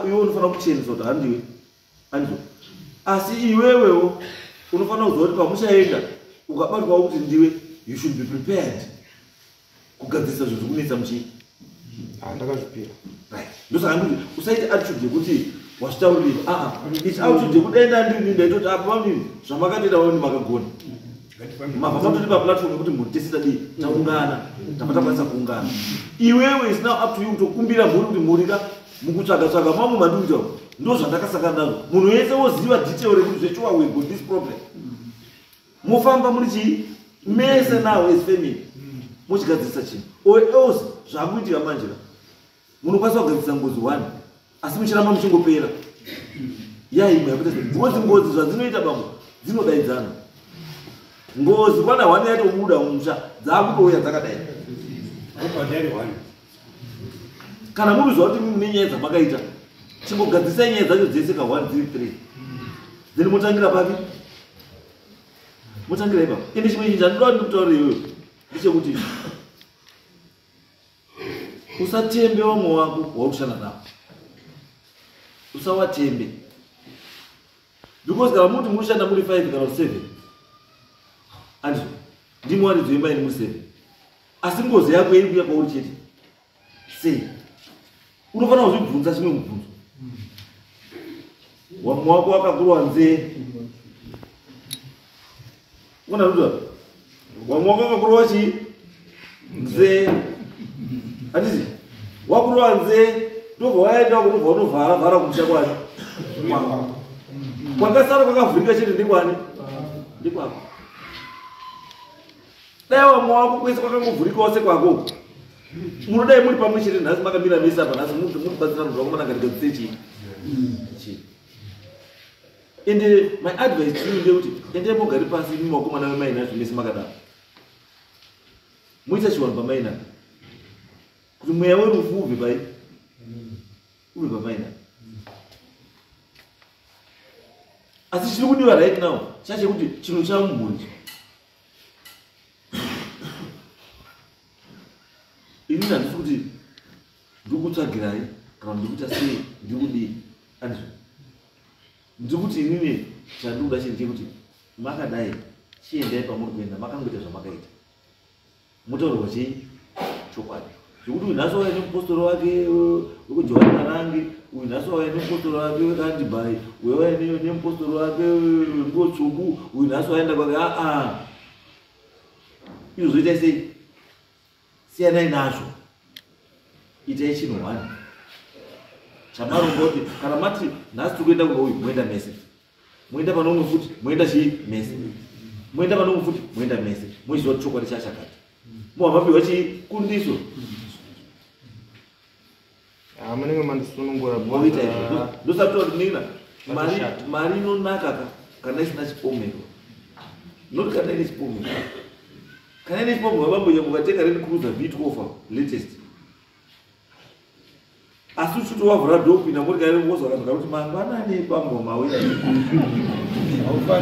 iwe unofanira kucheneswa kuti handiwe handizvo, asi iwewewo unofanira kuziva kuti pamushaenda ukabatwawo kuti ndiwe, you should be prepared kugadzirisa zvinhu zvikunetsa muchii. Ndakazvipira. Right, ndosaka ndikuti usaite attitude yekuti wazvitaurira. Aa, its attitude yekuti dai ndandini ndaitoti apa vamini zvamakatoita vamini makagona, mabva matoti paplatform yekuti mhuri tese tadii taungana, tabva takwanisa kuungana. Iwewe is now up to you kutokumbira mhuri kuti mhuri ka mukutsvaga tsvaga mamwe mandikuita ndo zvandakasangana nazvo, munhu wese woziva detail rekuti zvechiwa we got this problem, mofamba muri chii mese now as family muchigadzirisa chinhu, or else zvakuitika manje ka munokwanisa kugadzirisa ngozi one asi muchiramba muchingopera yaimwe yakuita because ngozi zvadzinoita bambo dzinodaidzana. Ngozi kwana one yatobuda mumusha dzakutouya dzakadai. Kana muri kuziva kuti mune nyaya dzamakaita, chingogadzisai nyaya dzacho dzese ka 1 3 3. Then motangira papi? Motangira ipapo. Ende chimwe chinhu chandinoda ndikutaurira iwewe ndechekuti usatembe vamwe wako wauri kushanda navo. Usawatembe. Because kana muti muri kushanda muri 5 kana 7. Andizvo. Ndimo waridzo imba iri muri 7. Asi ngozi yako iri kuuya kwauri chete. Sei? Unofanira kuzvibvunza chimwe mubvunzo. Wamwe wako wakakurwa nzee. Unoona kuti wamwe wako wakakurwa chii? Nzee. Handiti? Wakurwa nzee ndobva waenda kunobva unovhara vhara kumusha kwani. Kwakasara kwakavhurika chete ndekwani? Ndekwako. Dai wamwe wako kwese kwakangovhurikawo sekwako. Munodai muri pamwe chete nhasi makamira mese apa nhasi muri kubatsira munhu wakomana ngatigadzise chii? Chii? Ende my advice to you ndeyekuti endai mogare pasi imi vakomana vemaina mese makadaro. Muite chivanhu pamaina. Kuti mweya werufu ubve pai? Ubve pamaina. Asi chiri kudiwa right now chachekuti chinhu chamumhuri. Ini handisi kuti ndikutsvagirai kana ndikuita sei ndikudii. Andizvo. Ndikuti inini chandikuda chinhu chekuti makadai chiendai pamuri kuenda makangoita zvamakaita. Mutaurirwa chii? Chokwadi. Zvekuti uyu nhasi wauya nemupostori wake wekuJohani Marange, uyu nhasi wauya nemupostori wake wekaAndibai, uyu wauya nemupostori wake wenguo tsvuku, uyu nhasi waenda kwake. Aa. Izvo zvoita sei? Siyanai nazvo. Itai chinhu one. Chamaronga kuti kana mati nhasi tiri kuenda kuno uyu moenda mese. Moenda pano umwe futi moenda chii mese. Moenda pano umwe futi moenda mese. Mochiziva kuti chokwadi chachakati. Moha mapiwa chii kundiso. Ah, munenge mandisunungura Moita izvo. Ndosati kuti nina mari inonaka ka kana isina chipomero. Not kana ine chipomero. Kana ine chipomero bambo yangu ukatenga Land Cruiser V12 latest. Asi uchiti wavhura dhoo kupinda motikari wozwa kanhu kakuti mangwanani bambo mauya.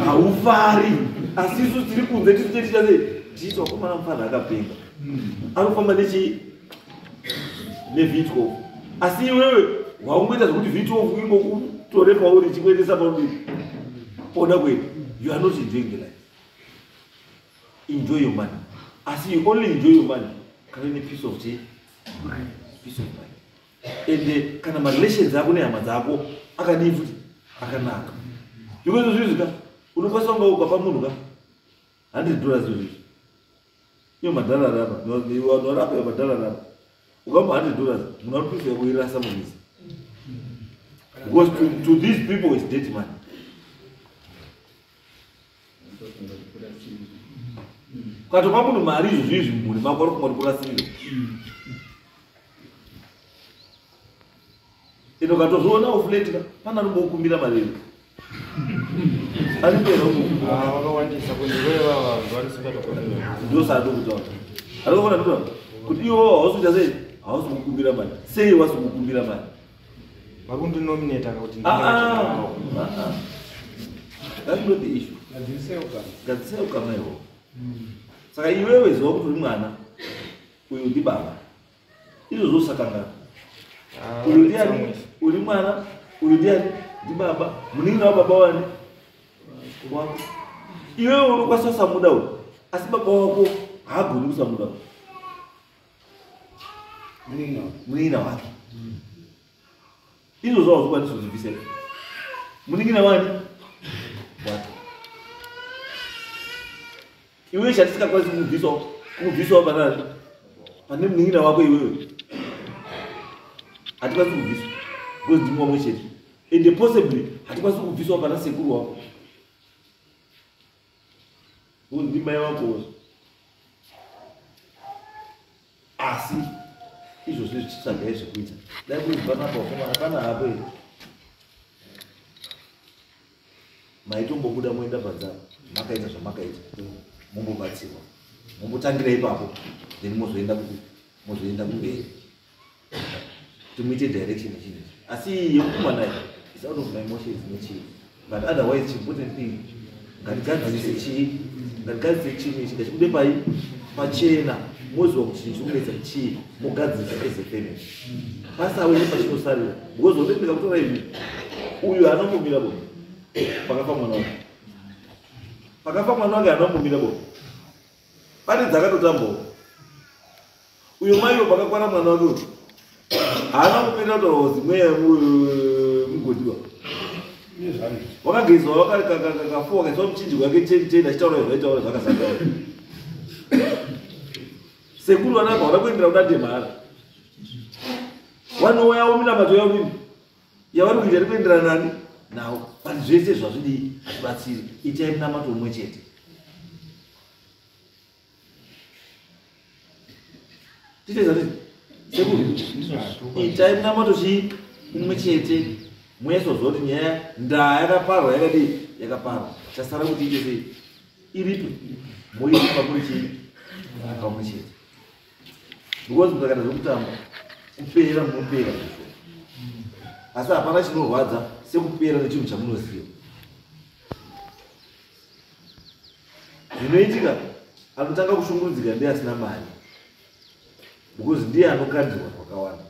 Haufari. Asi isu tiri kunze tisu tichiita sei? Tichiita wakomana mufana akapenga. Anofamba nechi ne V12. Asi iwewe waungoita zvekuti V12 ingokutore pauri ichikuendesa pauri poda kuenda. You are not enjoying the life. Enjoy your money. Asi you only enjoy your money kana une peace of mind. Peace of mind. Ende kana marelations ako nehama dzako akadii futi akanaka. Because izvi ka unokwanisa kunga ukapa munhu ka $100 izvi. Iyo madhara apa, vanhu varapa iyo madhara apa. Ukapa $100 munhu anoprefer kuirasa mumisi. Because to these people is dirty money. Ukatopa munhu mari izvo izvi mumhuri mako ari kunga kurasirira. Ino ukatozviona ufleti ka pana anombokumbira mari ino. Aripera uko. Ah, wakawandisa kunze kwevava vanhu varisingatokumbira. Ndosandokutaura. Arikuona ndikutaura kuti iwo hausi kuita sei? Hausi kukumbira mari. Sei wasi kukumbira mari? Vari kundinominata kuti Ah, ah. That's not the issue. Gadzisai ukama ihwohwo. Saka iwewe ziva kuti uri mwana, uyu ndibaba. Izvozvo usakangana. Uyu ndiani? Uri mwana, uyu ndiani? Ndibaba. Munin'ina wababa wani? Wako. Iwewe unokwanisa kusamuda uyu. Asi baba wako haagoni kusamuda uyu. Munin'ina wake. Izvozvo hauzvikwanisi kuzvibvisa. Munin'ina wani? Wake. Iwe chatisingakwanisi kumubvisawo panani? Pane munin'ina wako iwewe. Hatikwanisi kubviswa. Because ndimi wamwe chete. And possibly hatikwanisi kubviswa pana sekuru wako. Because ndimai wako. Asi izvozvo zvichitsvagai zvekuita. Dai kuri panapa vakomana pana hapo here. Maitombobuda moenda panzara makaita zvamakaita mombobatsirwa mombotangira ipapo then mozoenda kumberi kuti muite direction yechinhu ichi. Asi iyi yekupumana iyi is out of my emotions nechii. But otherwise important thing, ngatigadzirise chii, ngatigadzirise chinhu ichi ngachibude pai pachena, moziva kuti chinhu chikunetsa chii, mogadzirisa as a family. Pasave nepachinosarira, because unenge ndikakutora izvi, uyu anombomira bo pakafa mwana wake. Pakafa mwana wake anombomira bo. Pane dzakatotambawo. Uyo maiwo pakakwana mwana wake uyu haana kupinda kutaura kuti mweya mugodiwa. Wakagezwa wakafuwa wakaiswa muchinjiko wake cheni cheni achitaura zvaitaura zvakasangana. Sekuru vanabva vada kuendera kuda ndemhara. Vanouya minamato yavo mimi yavari kuita iri kuenderana nani nawo, but zvese zvazvidii hazvibatsiri. Itai munamato umwe chete. Titeza titi sekuru, itai munamato chii umwe chete, munyatsoziva kuti nyaya ndaa yakaparwa yakadii, yakaparwa. Chasara kuti iite sei, iripi, moiripa kuri chii pamwe chete, because mukakaita zvekutamba kupera munopera zvisho, asi hapana chinorwadza sekupera nechinhu chamunoziva. Zvinoitika, anotanga kushungurudzika ndiye asina mari, because ndiye anokandirwa kwakawanda.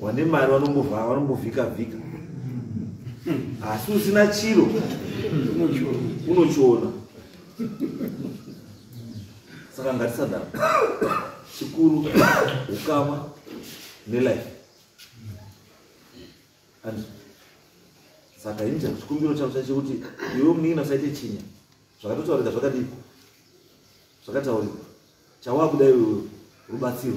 Wane mari vanombovhika vhika, asi usina chiro unochiona. Saka ngatisadaro, chikuru ukama nelife. And saka ini chikumbiro changu chachekuti iwe munin'ina usaite chinya, zvakatotaurika zvakadii, zvakataurika. Chawakuda iwewe rubatsiro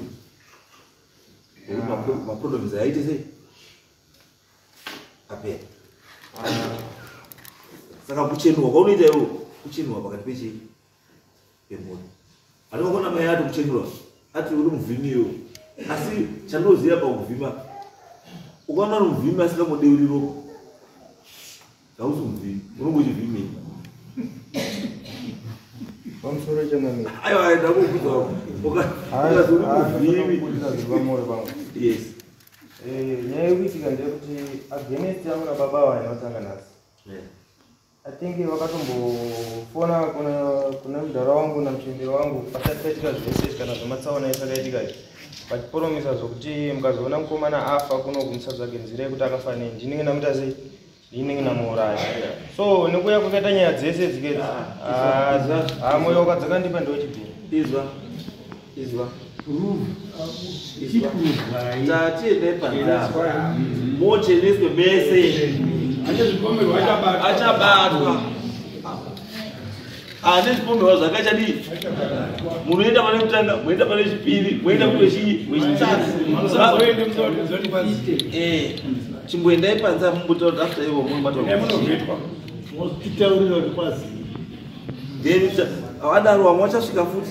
rwekuti maproblems aite sei apera. Saka kuchenurwa kwaunoita iwewe, kuchenurwa pakati pechii pemhuri. Handikakona mai ati kuchenurwa ati uri muvhimi iwewe, asi chandinoziva pakuvhima, ukaona uri muvhimi asingambodeuri ropa, hausi muvhimi, unonge uchivhimei. Pamusoro changamire. Aiwa, ndakukudza ukazi uri muvhimi. Zviri pamwoyo pangu. Yes. Nyaya yekuitika ndeyekuti against yangu nababa ava inotanga nhasi. I think vakatombofona kuna mudhara wangu namuchemberi wangu pasati paitika zvese kana zvematsaona ese akaitika izvi, vachipromisa zvokuti mukazoona mukomana afa kuno kumusatsvage nzira yekuti akafa nei, ndinenge ndamuita sei, ndinenge ndamuuraya. So nekuya kwakaita nyaya dzese dzikedzi, mwoyo wakadzakandipa ndochibvira. Izwa, izwa, tatiendai panzava mocheneswe mese. Achabatwa ane zvipomerwa zvakachadii, munoenda pane kutanga, moenda pane chipiri, moenda kuwechii, wechitatu. Chimboendai panze mumbotaura after ivo munobatwa. Titaurira kuti kwazi. Then vadaro vamwe vachasvika futi,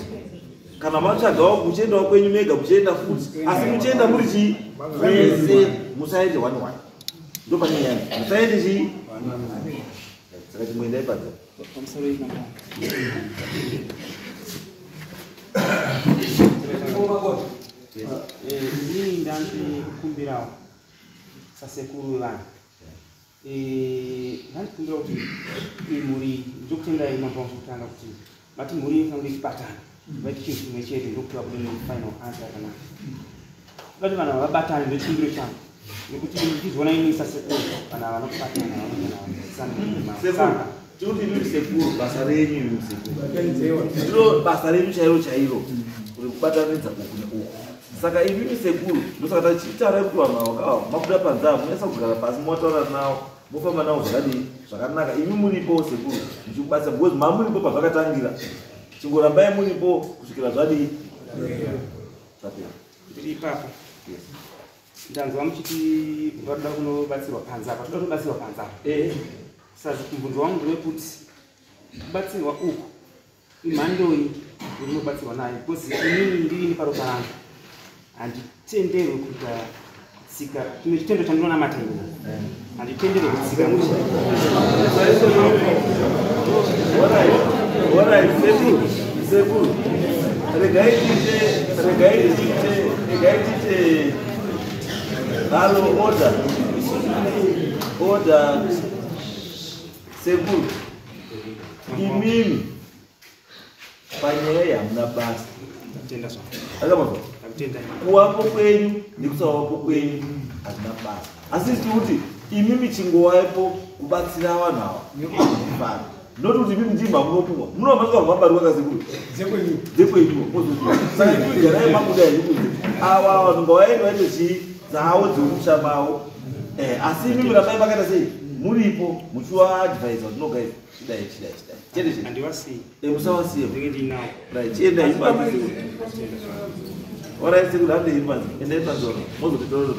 kana matsvagawo muchiendawo kwenyu mega, muchienda futi, asi muchienda muri chii mese, musaende one one. Ndo pane nyaya, musaende chii. Saka chimboendai panze. Pamusoro imambo. Inini ndandikumbirawo sasekuru vevanhu, ndandikumbira kuti imhuri, ndokutendai mambo wangu kutanga kuti mati mhuri inofanira kunge ichibatana, vaite chinhu chimwe chete, ndokuti vabude nefinal answer yakanaka. Vati vanhu havabatani, ndochikumbiro changu, nekuti ndichizoona inini sasekuru vanhu havana kubatana, Sekuru, tikuti imimi sekuru, basa renyu imimi sekuru ndiro basa renyu chairo chairo rekubatanidza uku neuku. Saka imimi sekuru, ndosaka tachitaura kuti vanhu ava mabuda panze ava, munyatsa kugara pasi, motaura navo, mofamba navo zvakadii zvakanaka. Imi muripo sekuru muchikubatsira, because mamuripo pazvakatangira, chingorambai muripo kusvikira zvadii zvapera. Ndiri ipapo. Ndanzwa muchiti varoda kunobatsirwa panze apa, toda kunobatsirwa panze apa. Saka mubvunzo wangu ndewekuti kubatsirwa uku imhandoi irinobatsirwa nayo? Because inini ndirini paropa rangu handitenderwe kuita tsika, chimwe chitendo chandinonamata ini handitenderwe kutsika. Alright, sekuru, sekuru, regai tiite, regai tiite, regai tiite halo, order, order. Sekuru, imimi panyaya iyi hamuna basa. Akamazwa kuwapo kwenyu nekusawapo kwenyu hazvina basa, asi tiri kuti imimi chingowapo kubatsira vanhu ava nekufara, not kuti imimi ndimi mamunopumwa munomasvika rwabari wakasekuru dzekwenyu. Saka imimi garai mabuda henyu kunze, ava vanhu ngavaende vaite chii dzavo dzemusha mavo. Asi imimi rambai makaita sei, muripo muchivaadvisa kuti no guys, chidai, chidai, chidai, chete chete. Handivasiyi. Musavasiye. Ndinge ndinawo. Right, chiendai panze. Alright, sekuru, handei panze, endai panze, mozotitorera.